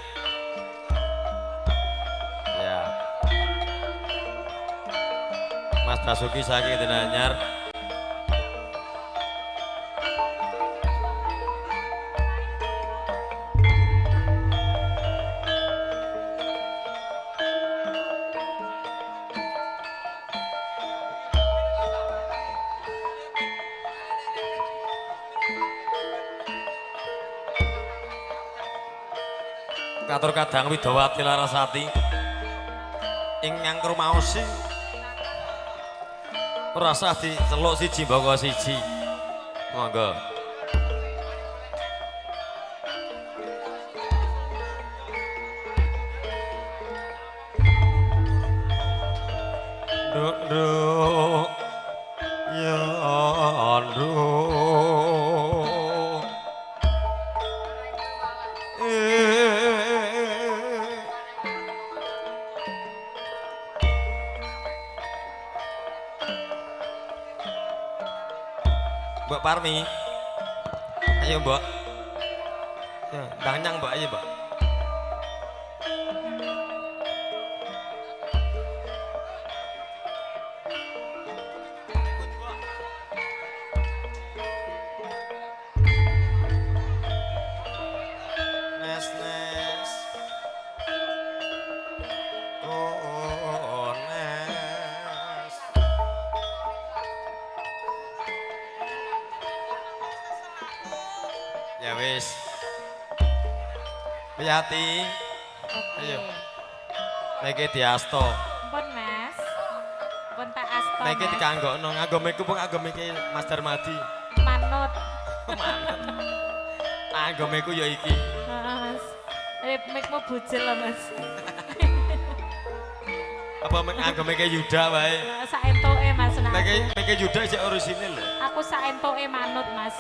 Ya. Mas Basuki saking Denanyar. Katur kadang Widawati Larasati ingkang krumaosi ora usah diceluk siji mbaka siji. Monggo. Nduk nduk ya nduk. Mbok Parmi. Ayo, Mbok. Ya, ndang nyang, Mbok, ayo, Mbok. Nes nes. Oh, nes. Ya wis. Piyati. Ayo. Meke diasto. Pun Mas. Pun tak asto. Meke Mas. dikanggokno nganggo meku apa nganggo meke Mas Darmadi. Manut. Nganggo meku ya iki. Heeh, Mas. Mikmu bujel lho, Mas. Apa nganggo meke Yuda wae. Saentuke Mas nah. Meke meke Yuda isih orisinil lho. Aku saentuke manut, Mas.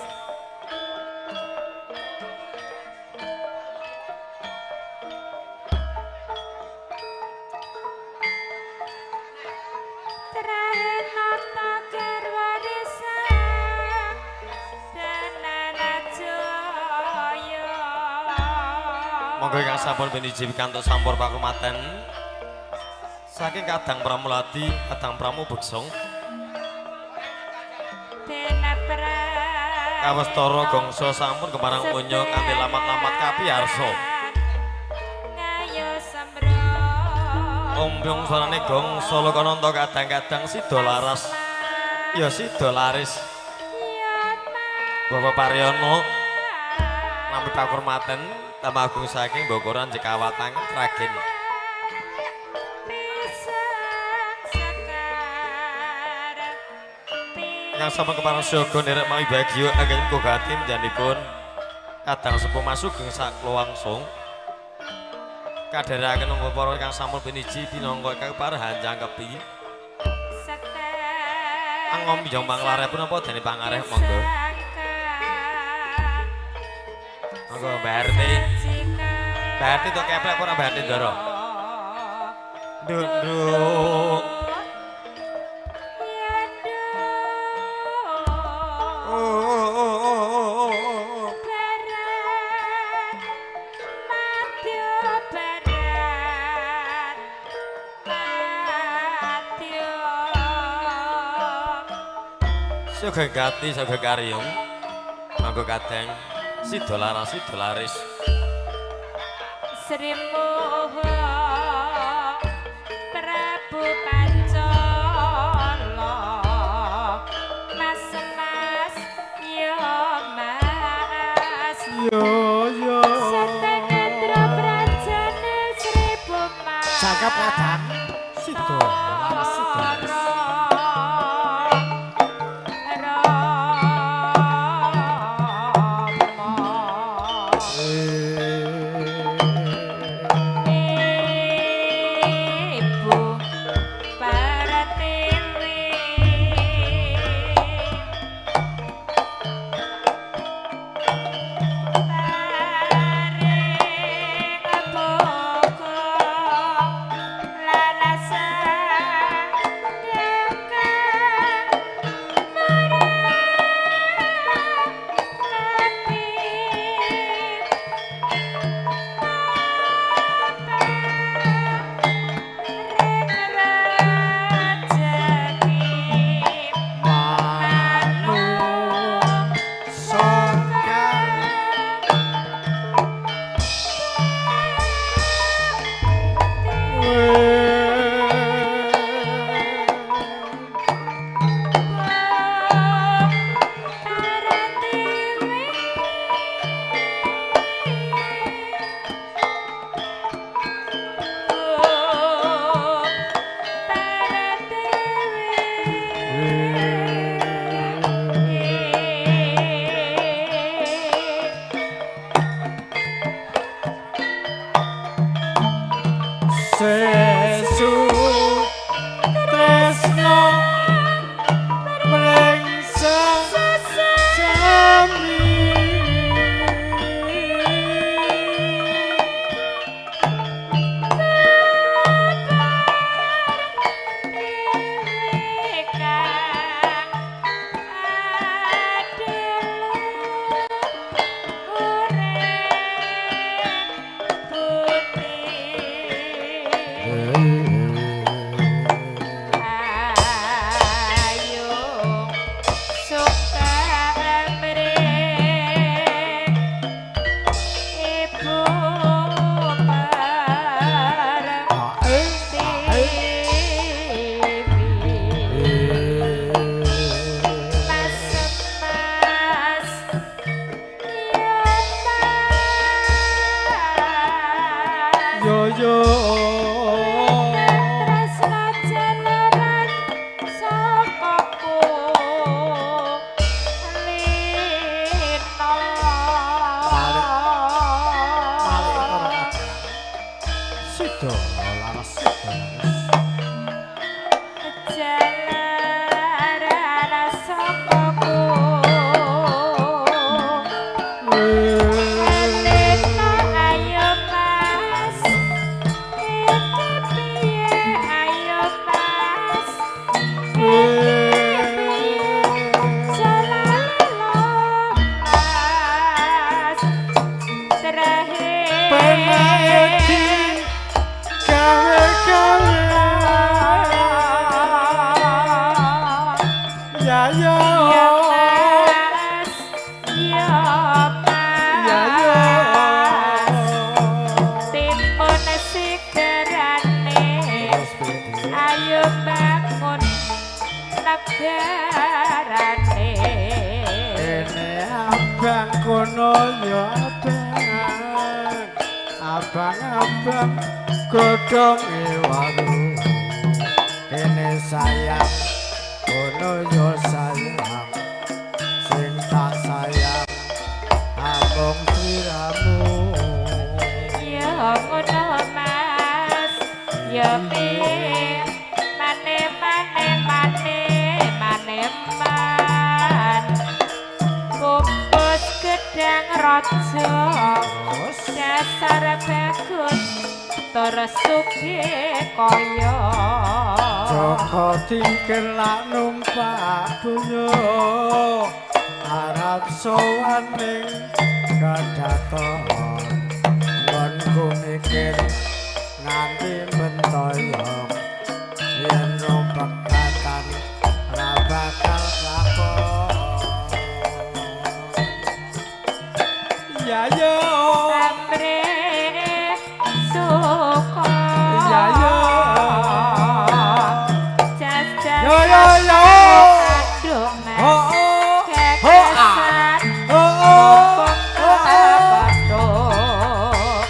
Monggo ingkang sampun piniji pikantuk sampur pakurmatan saking Kadang Pramuladi, Kadang Pramu Begsong. Kawastara gongso sampun kemarang unyo kanthi lamat-lamat kapiyarsa. Ombyong swarane gongso lokananta kadang-kadang sida laras. Ya sida laris. Bapak Paryono nampi pakurmatan tambah agung saking Bokoran Jekawatang Sragen. Yang sampun kepareng siaga nderek mawi bagya anggenipun kogati panjenenganipun kadang sepuh masugeng sakluwangsung kadherekaken nampa para ingkang sampun piniji pinangka ingkang parhanjangkepi angom bijong panglareh punapa dene pangareh monggo. Monggo Mbak Harti. Mbak Harti tok keplek ora Mbak Harti Ndoro? Nduk nduk. Sugeng gati sugeng karyung. Monggo kadang sida laras sida laris. Sri Moho Prabu Pancala. Mas mas yo mas. Yo yo. Satanendra Prajane Sri Boma. Cakap kadang sida laras sida laris. Rama. Ya yo. Ya Mas, ya Mas. Ya yo. Timpun sigerane. Terus piye? Ayo bangun negarane. Kene abang kono ya abang. Abang-abang godhonge waru. Kene sayang kono ya sayang. Sing tak sayang amung sliramu. Ya ngono Mas, ya piye mane mane mane mane man. Pupus gedang raja Terus dasar bagus tur sugih kaya. Joko tingkir lak numpak boyo arep sowan ning kedaton nggonku mikir nganti mentoyong yen pegatan ra bakal lakon. Ya yo. Pamrih suka. Ya yo. Jajan Yo yo yo. Aduh Mas. Oh oh. Oh ah. Gagasan Oh oh. Oh oh. Kepethuk.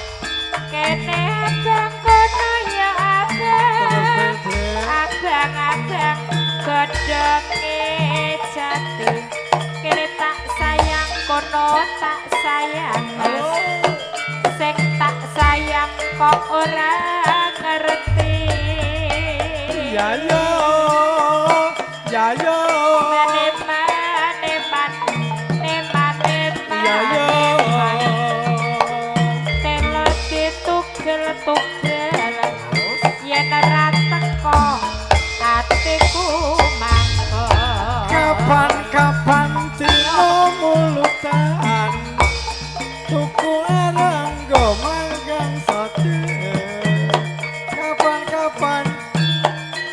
Kene abang kono ya abang. Abang-abang godhonge jati. Kene tak sayang kono tak sayang Mas. Sing tak sayang kok ora ngerti. Ya yo. Ya yo. Mane mane mane mane Ya yo. mane. Telo ditugel-tugel yen ora teko atiku mangkel. Kapan-kapan dino mulutan tuku arang go manggang sate. Kapan-kapan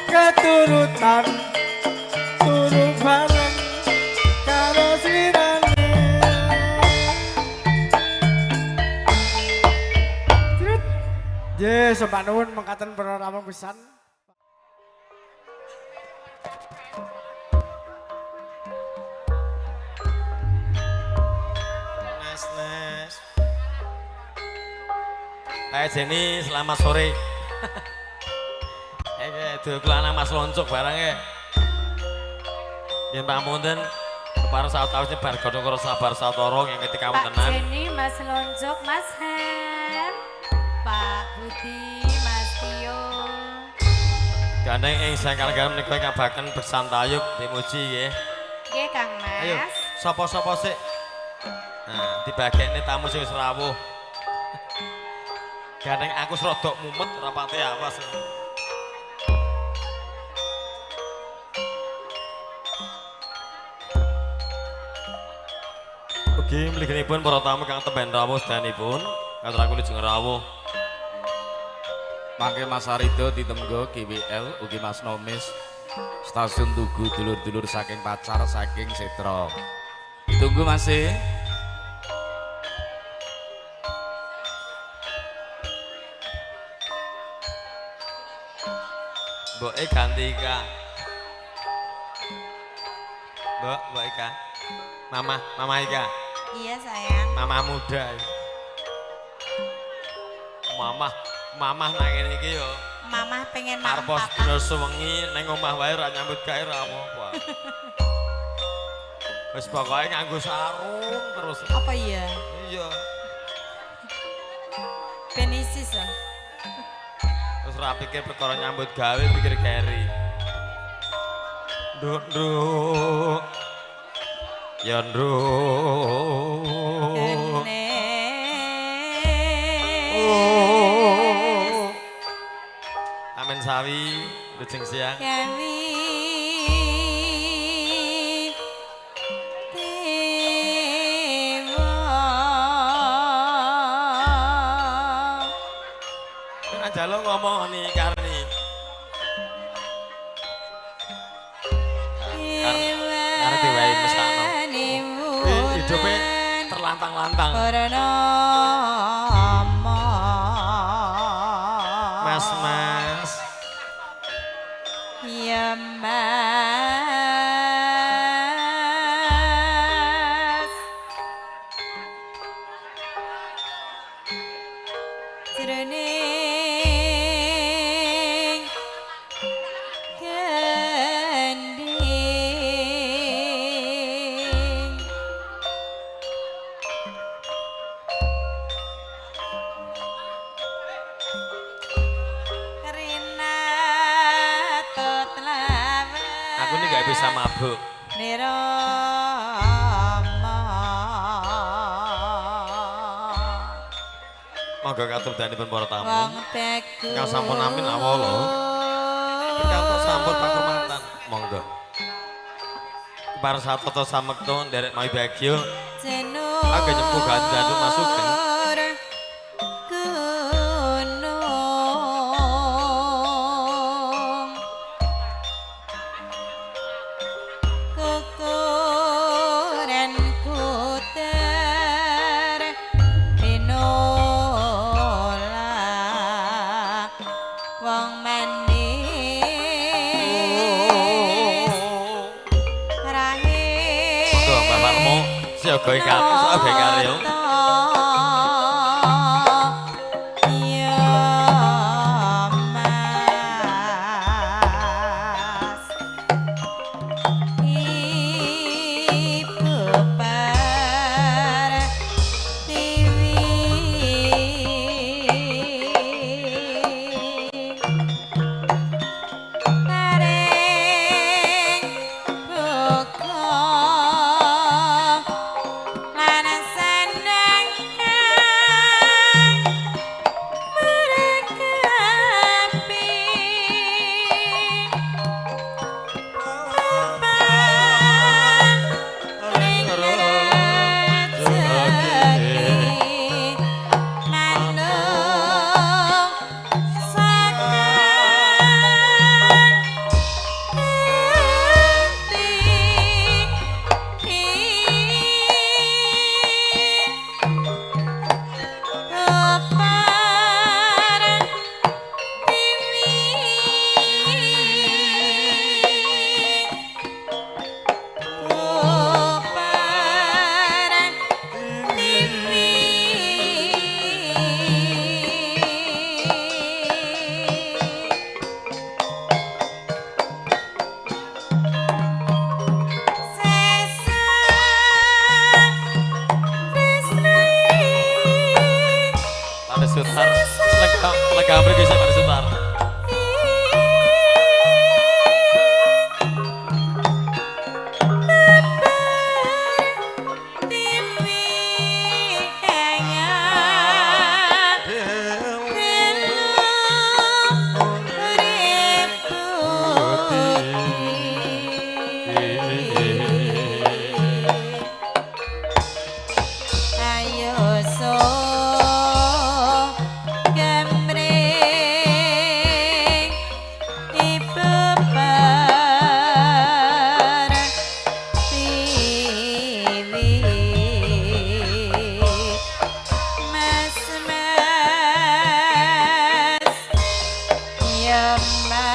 keturutan turu bareng karo slirane. Trut. Ye, sembah nuwun mengkaten para rawuh pisan. Nes nes. Pak Jenny, selamat sore. Dulur lanang Mas Loncok barang e. Yen pamunten kepareng sawetawis nyebar godhong karo sabar sawetara ing ketika Pak wontenan. Jenny, Mas Lonjok, Mas Her, Pak Budi, Mas Tio. Gandeng ing sangkal garam menika ingkang baken beksan tayub dimuji nggih. Nggih, Kang Mas. Ayo, sapa-sapa sik? Nah, dibagekne tamu sing wis rawuh. Gandeng aku serodok mumet rapate awas. Ugi mliginipun para tamu kang temben rawuh sedayanipun, katur aku lujeng rawuh. Mangke Mas Arido ditemgo GWL ugi Mas Nomis stasiun Tugu dulur-dulur saking pacar saking Setro. Ditunggu masih. Mboke ganti Ika. Mbok, Mbok Ika. Mama, Mama Ika. Iya sayang. Mama muda. Mama, mamah nang ngene iki yo. Mamah pengen makan Arep papa. sedina sewengi nang omah wae ora nyambut gawe ora apa-apa. Wis pokoke nganggo sarung terus. Apa iya? Iya. Benisis ah. Terus ora pikir perkara nyambut gawe pikir keri. Nduk, nduk. Ya nduk. Genes. Amin sawi, lujeng siang. Gawi dewa. Nek njaluk ngomong nih Karni. Lantang-lantang. Purnama. Mas mas. Ya mas. Jroning gending Rinatut lawan Aku ini gak bisa mabuk. Nirama. Monggo katur danipun para tamu. Wong bagus. Ingkang sampun amin awala. Pikantuk sampun pakurmatan. Monggo. Para satata samekta nderek mawi bagya. Jenur. Agak nyempuh gandadu masuk. Gunung. Kukuran kuter pinola wong manis rahe. Monggo Mbah Parmo siaga ing karya. Ya Mas, Ibu Pertiwi, taring buka lan seneng kang merekapi paring rejeki manung sakan ati. Pak Sutar. Lega lega mriki sik Pak Sutar. Ayo so gemring Ibu Pertiwi. Mas mas ya mas,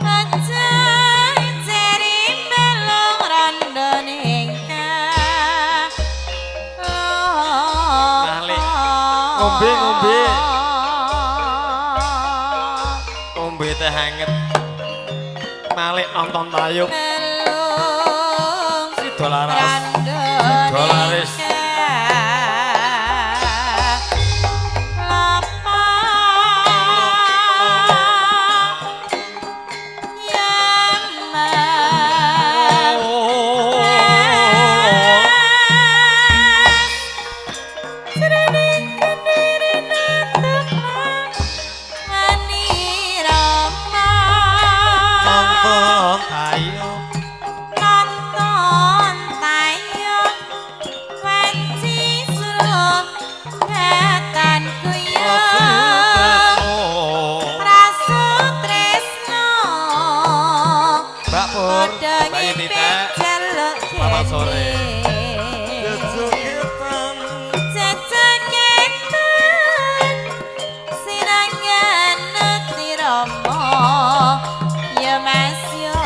aja jeri melung rondo ning Malik. Ngombe, ngombe. Ngombe teh anget. Malik nonton tayub. Melung Sida laras. rondo Sida laris. ning lapa ya mas. Jroning kendiri natep manirama. Nonton tayub. Nonton tayub wanci suruh datan kuyup rasu tresno. Mbak Pur, Padha Mbak ngipik Yunita. jalur sore. Jejogetan jejogetan sinangan tirama ya Mas yo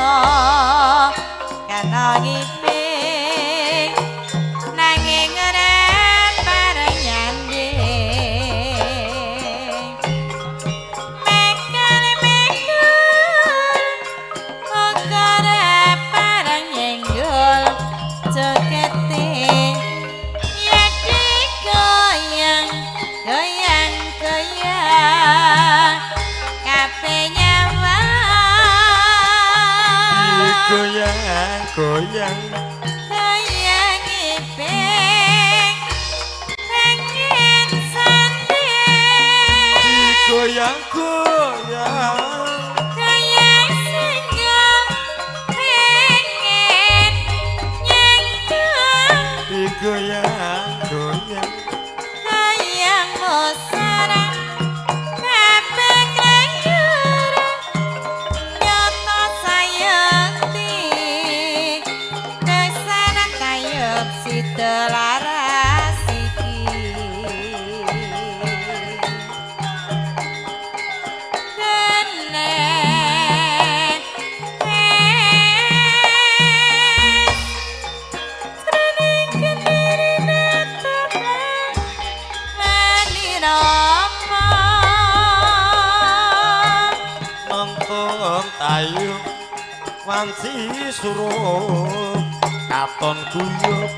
kana ngiping nanging ora pareng nyanding mekal-mekal uga ora pareng nyenggol jogete ya digoyang goyang goyang kabeh nyawa Goyang goyang goyang iping pengen sanding goyang goyang goyang senggol pengen nyenggol digoyang goyang goyang musara kabeh krenggur nyoto sayekti kesaran tayub sida laras iki kenek wes jroning kendiri netep manirama nonton tayu wanci surup katon guyub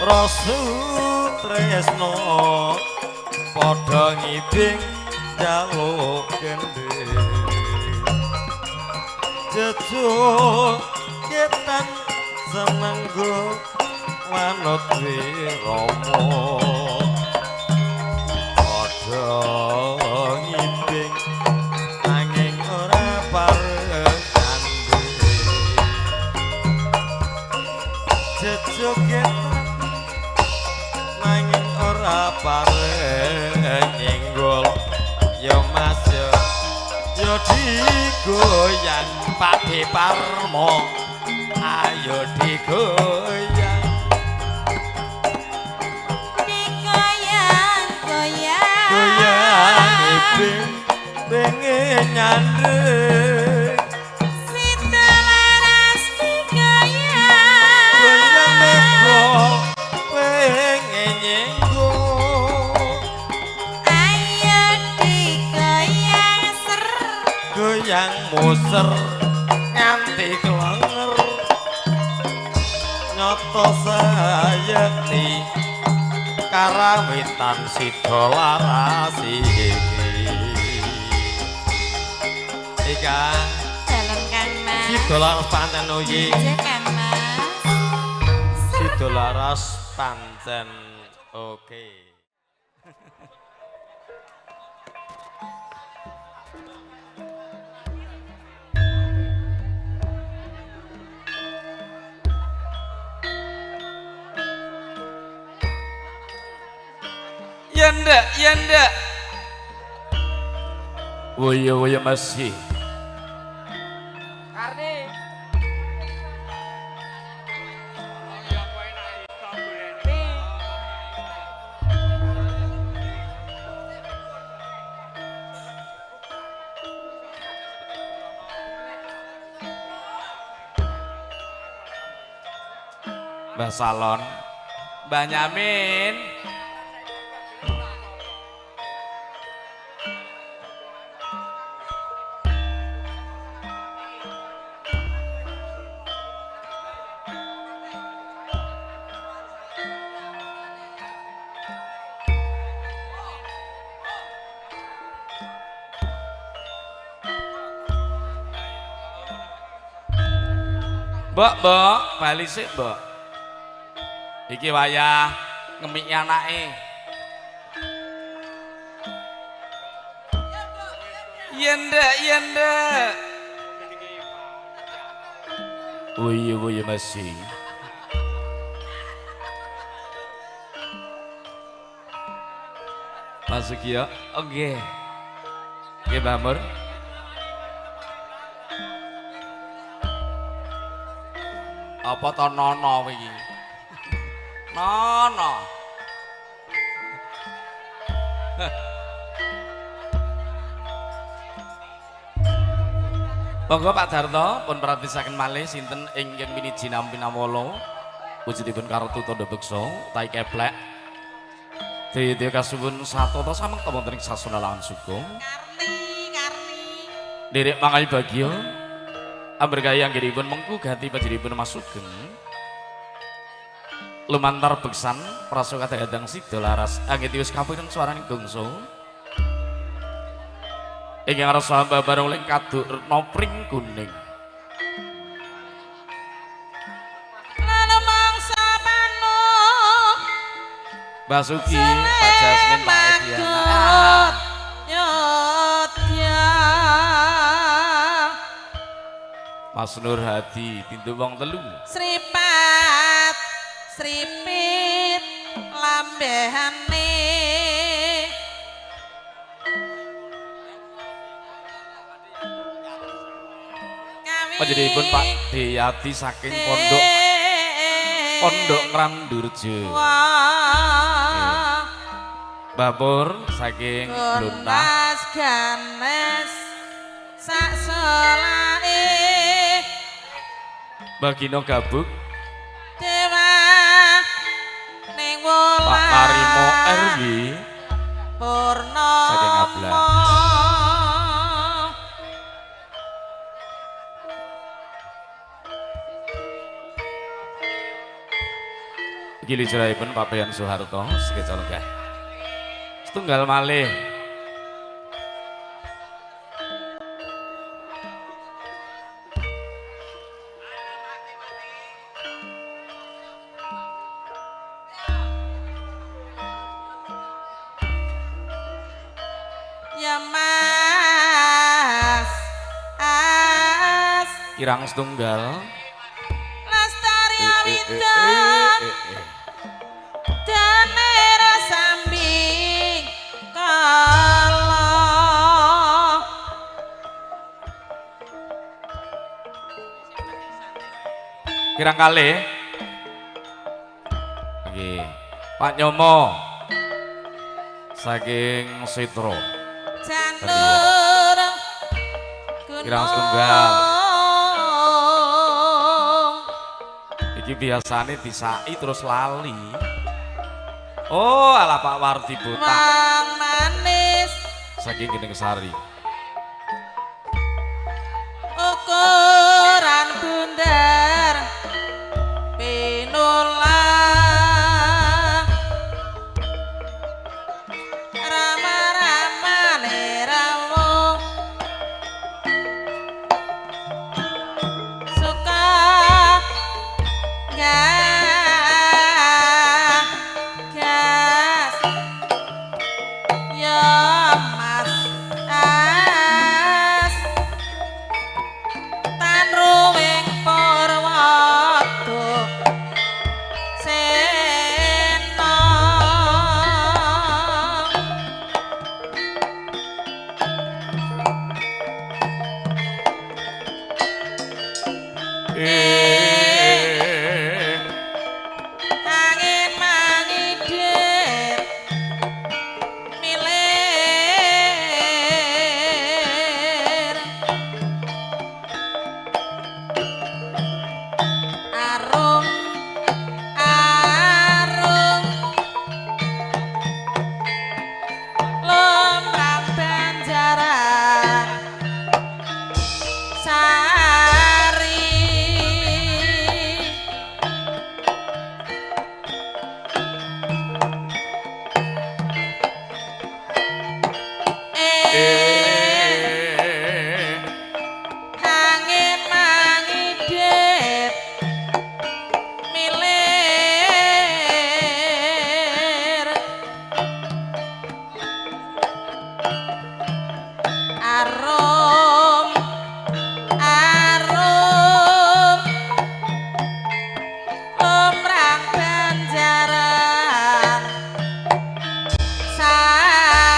rasa tresno padha ngibing jaluk gendhe jejogetan semenggo manut wirama padha ngibing nanging ora pareng kandhe jejogetan nanging ora pareng nyenggol ya Mas ya ya digoyang Pakde Parmo ayo digoyang digoyang goyang goyang ibing pengen nyandeng sida laras digoyang goyang mego pengen nyenggol ayo digoyang ser goyang muser nganti kelenger nyoto sayekti karawitan sida laras iki Ika dalem Kang Mas sida laras pancen oyi Nggih, Kang Mas sida laras pancen oke. Ya ndak, ya ndak. Woyo woyo masih. Karni. Mbah Salon, Mbah Nyamin. Mbok, mbok, bali sik, mbok. Iki wayah ngemiki anake. Iya ndak, iya ndak. Woyo woyo masih. Masuk ya. Oke. Oke, Mbak Mur. Apa to nono iki? Nono. Monggo Pak Darto pun perhatisaken malih sinten ingkang piniji nampi nawala wujudipun kartu tandha beksa tai keplek. Daya kasuwun satata samekta wonten ing sasana lawan sugeng. Karni, Karni. Nderek mangayu bagya amberkahi anggenipun mengku gati panjenenganipun Mas Sugeng. Lumantar beksan prasa kadang-kadang sida laras anggetiwis kapireng swaraning gongso. Ingkang rasa hamba bareng ling kaduk retna pring kuning. Lalu mangsa panu Basuki, Pak Jasmine, Pak Ediana. Yodya. Mas Nur Hadi, tindu wong telu. Sripat, sripit lambehane. Panjenenganipun Pak Deyati saking Pondok Pondok Ngrandurjo. Mbah Pur saking Bluntah. Ganes ganes sak selae. Mbah Gino Gabuk. Dewa ning wulan. Pak Tarimo RW Purnomo. Saking Ablah. Iki lijrahipun Pak Bayan Soeharto sekeca lenggah. Setunggal malih. Ya Mas As Kirang setunggal. Lestari Awidon Danera sambing kala. Kirang kalih. Nggih. Pak Nyomo saking Sitro. Janur Kirang setunggal. Iki biasane disaki terus lali. Oh, ala Pak Wardi botak. Wong manis saking Genengsari. Ukuran bundar pinulang rama-ramane rawuh suka gas ya Mas As tanruwing purwada sena. Angin mangidit milir arum arum lumrah banjaran sari. Angin mangidit milir arum arum lumrah banjaran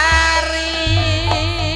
sari.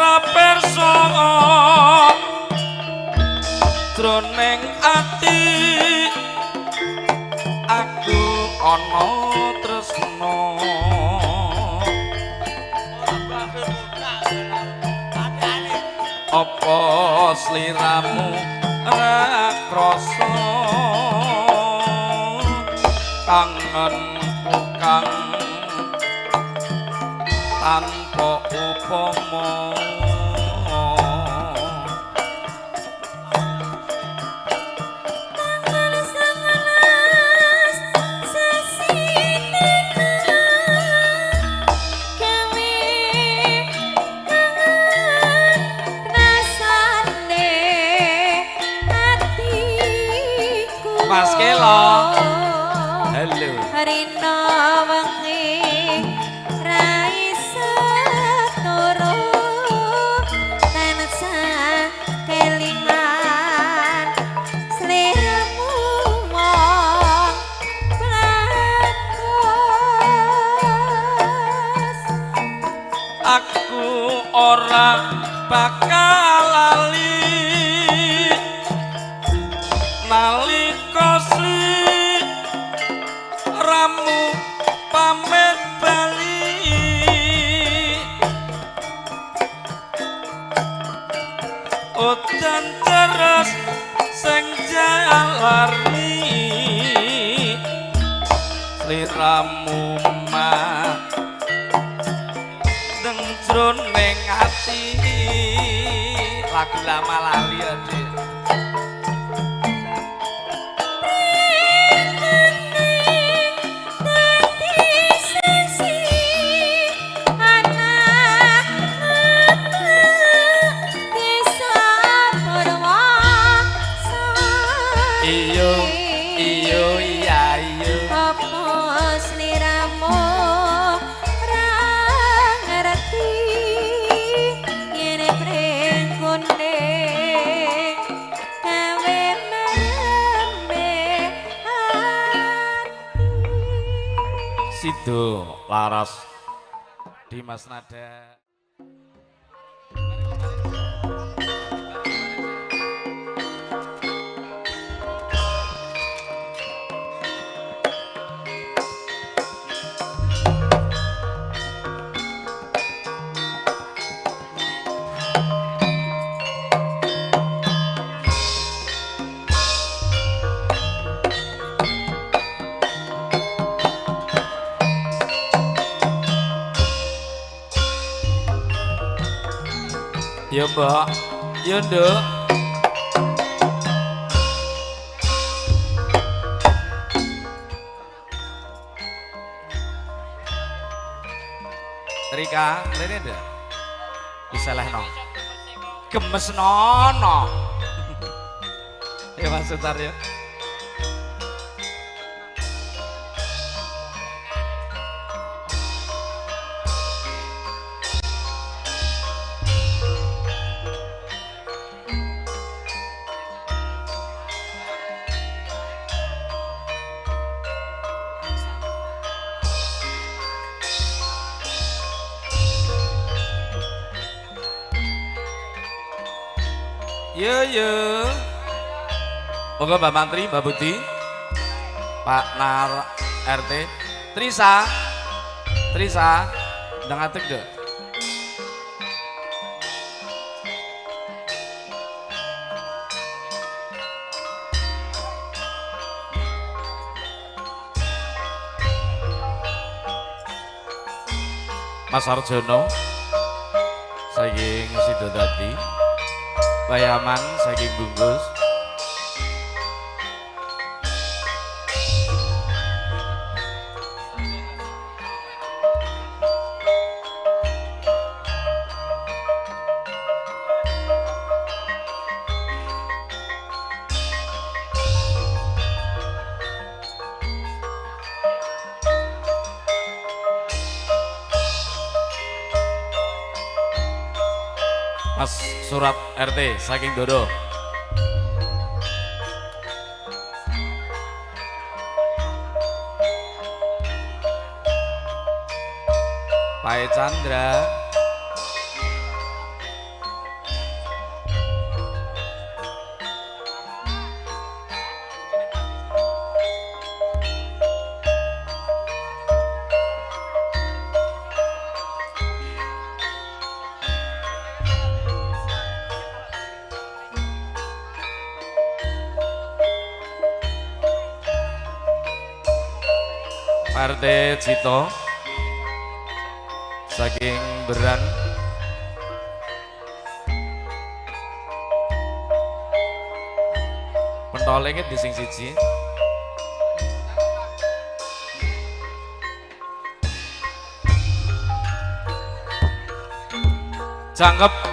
ra pirsa jroning ati aku ana tresna. Apa sliramu ra krasa kangenku kang tanpa upama. Tanggal 19 sasi tenan gawe kangen rasane atiku. Mas Kelo. Halo. Rina wengi ra iso turu tansah kelingan sliramu mung bagus. Aku ora bakal lali nalika sliramu pamit bali. Udan terus sing jalarni sliramu mah deng jroning ati. Lagu lama lali ya, Dik. Iyo, iyo, iya, iyo. Apa sliramu ra ngerti yen pring kuning gawe mereme ati. Sido Laras Dimas Nada. Ya mbak, ya nduk. Rika, rene nduk. Diselehno. Gemesnono. Ya Mas Sutar ya. Yo yo. Monggo Mbak Mantri, Mbak Budi, Pak Nar RT, Trisa, Trisa, ndang atik deh. Mas Arjono, saking Sidodadi. Bayaman saking Bungkus. Mas Surat RT saking Doro. Pak Chandra. Pak RT Cito saking Beran. Pentole iki di sing siji. Cangkep.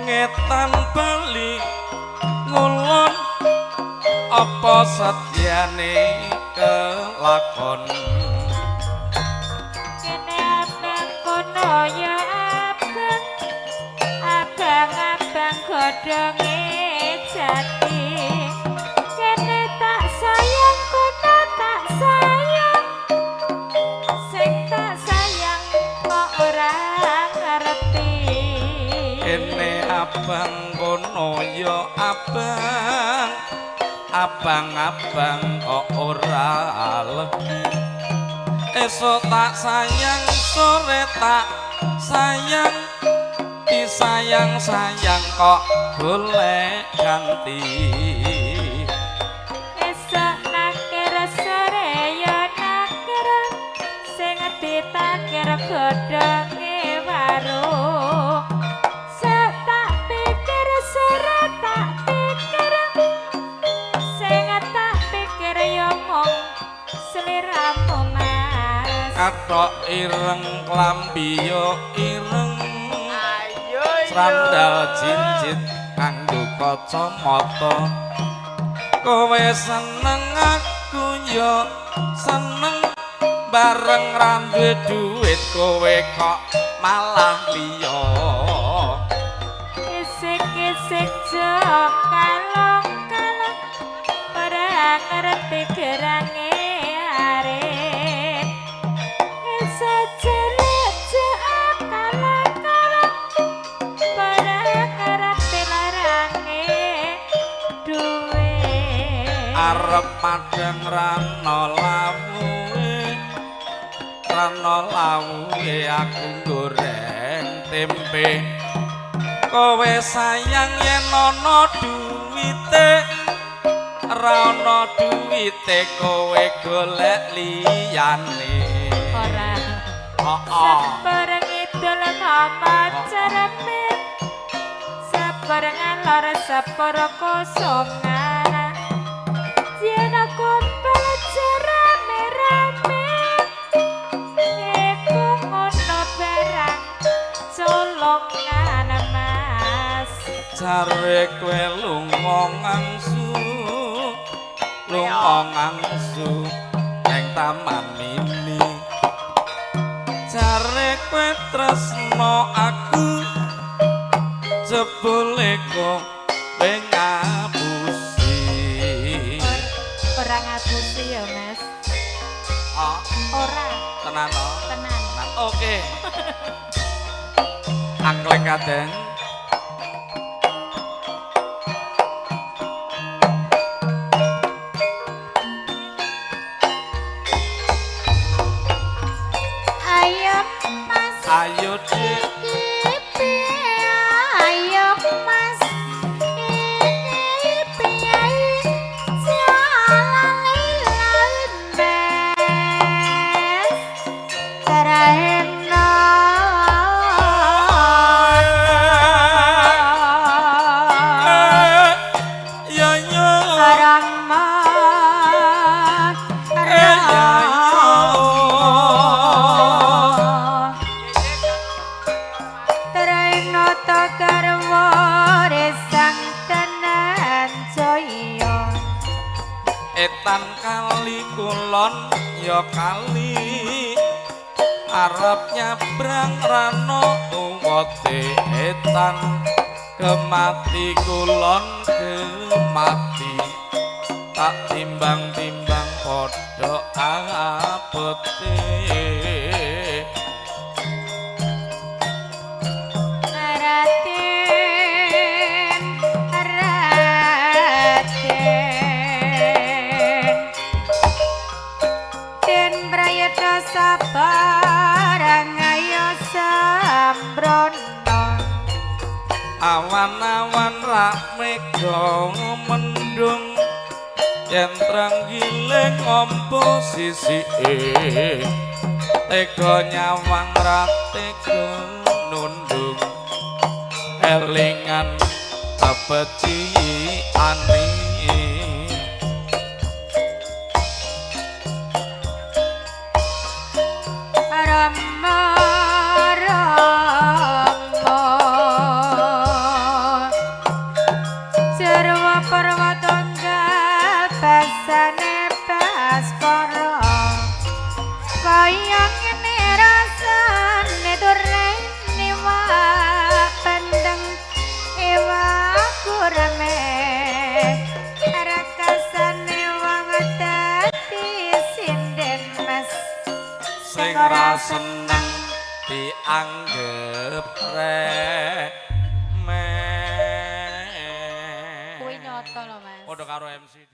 Ngetan bali ngulon apa setyane kelakon. Kene abang kono ya abang, abang-abang godhonge jati. Kene tak sayang kono tak sayang, sing tak sayang kok ora ngerti. Kene abang kono ya abang, abang-abang kok ora legi. Esuk tak sayang, sore tak sayang, disayang-sayang kok golek ganti. Esuk nakir sore ya nakir, sing ditakir godhonge waru. Sek tak pikir sore tak pikir, sing tak pikir ya mung sliramu Mas. Kathok ireng klambi yo ireng, sandal cincin nganggo kacamata. Kowe seneng aku yo seneng, bareng ra duwe duit kowe kok malah liya. Isik-isik jok kalong-kalong, ora ngerti gerange arep. Isik jelek jok kalong-kalong, ora ngerti larange duwe. Arep padhang rano lawuhe, rano lawuhe aku goreng tempe. Kowe sayang yen ana duwite, ra ana duwite kowe golek liyane. Ora. Heeh. Sepur ngidul ngomong ceremit, sepur ngalor sepur kosongan. Yen kumpul rame-rame, iku ngono barang colongan Mas. Jare kowe lunga ngangsu, lunga ngangsu neng taman mini. Jare kowe tresno aku, jebule kowe ngapusi. Ora ngapusi ya Mas. Oh, Ora, tenan to? tenan. Oke. Angkleng kadang. Ayo Mas Ayo Dik. iki piye, ayo Mas iki piye, jalan Mas terehno. Ya ya. Rahmat Ya ya. Terehno takarwa resang tenan jaya. Etan kali kulon ya kali, arep nyabrang rano uwote etan. Kemati kulon kemati, tak timbang-timbang padha abote. Rati Sabar ayo sembrono. Awan-awan rak mega mendung yen trenggiling ombo sisike tega nyawang ra tega nundung elingan kepeciane. Rama Rama Jarwa parwatanggal basane Baskara kaya ngene rasane durene iwak bandeng iwak gurame rekasane wong dadi sinden mas Sing ra seneng dianggep remeh. Kuwi nyoto lho Mas. Padha karo MC.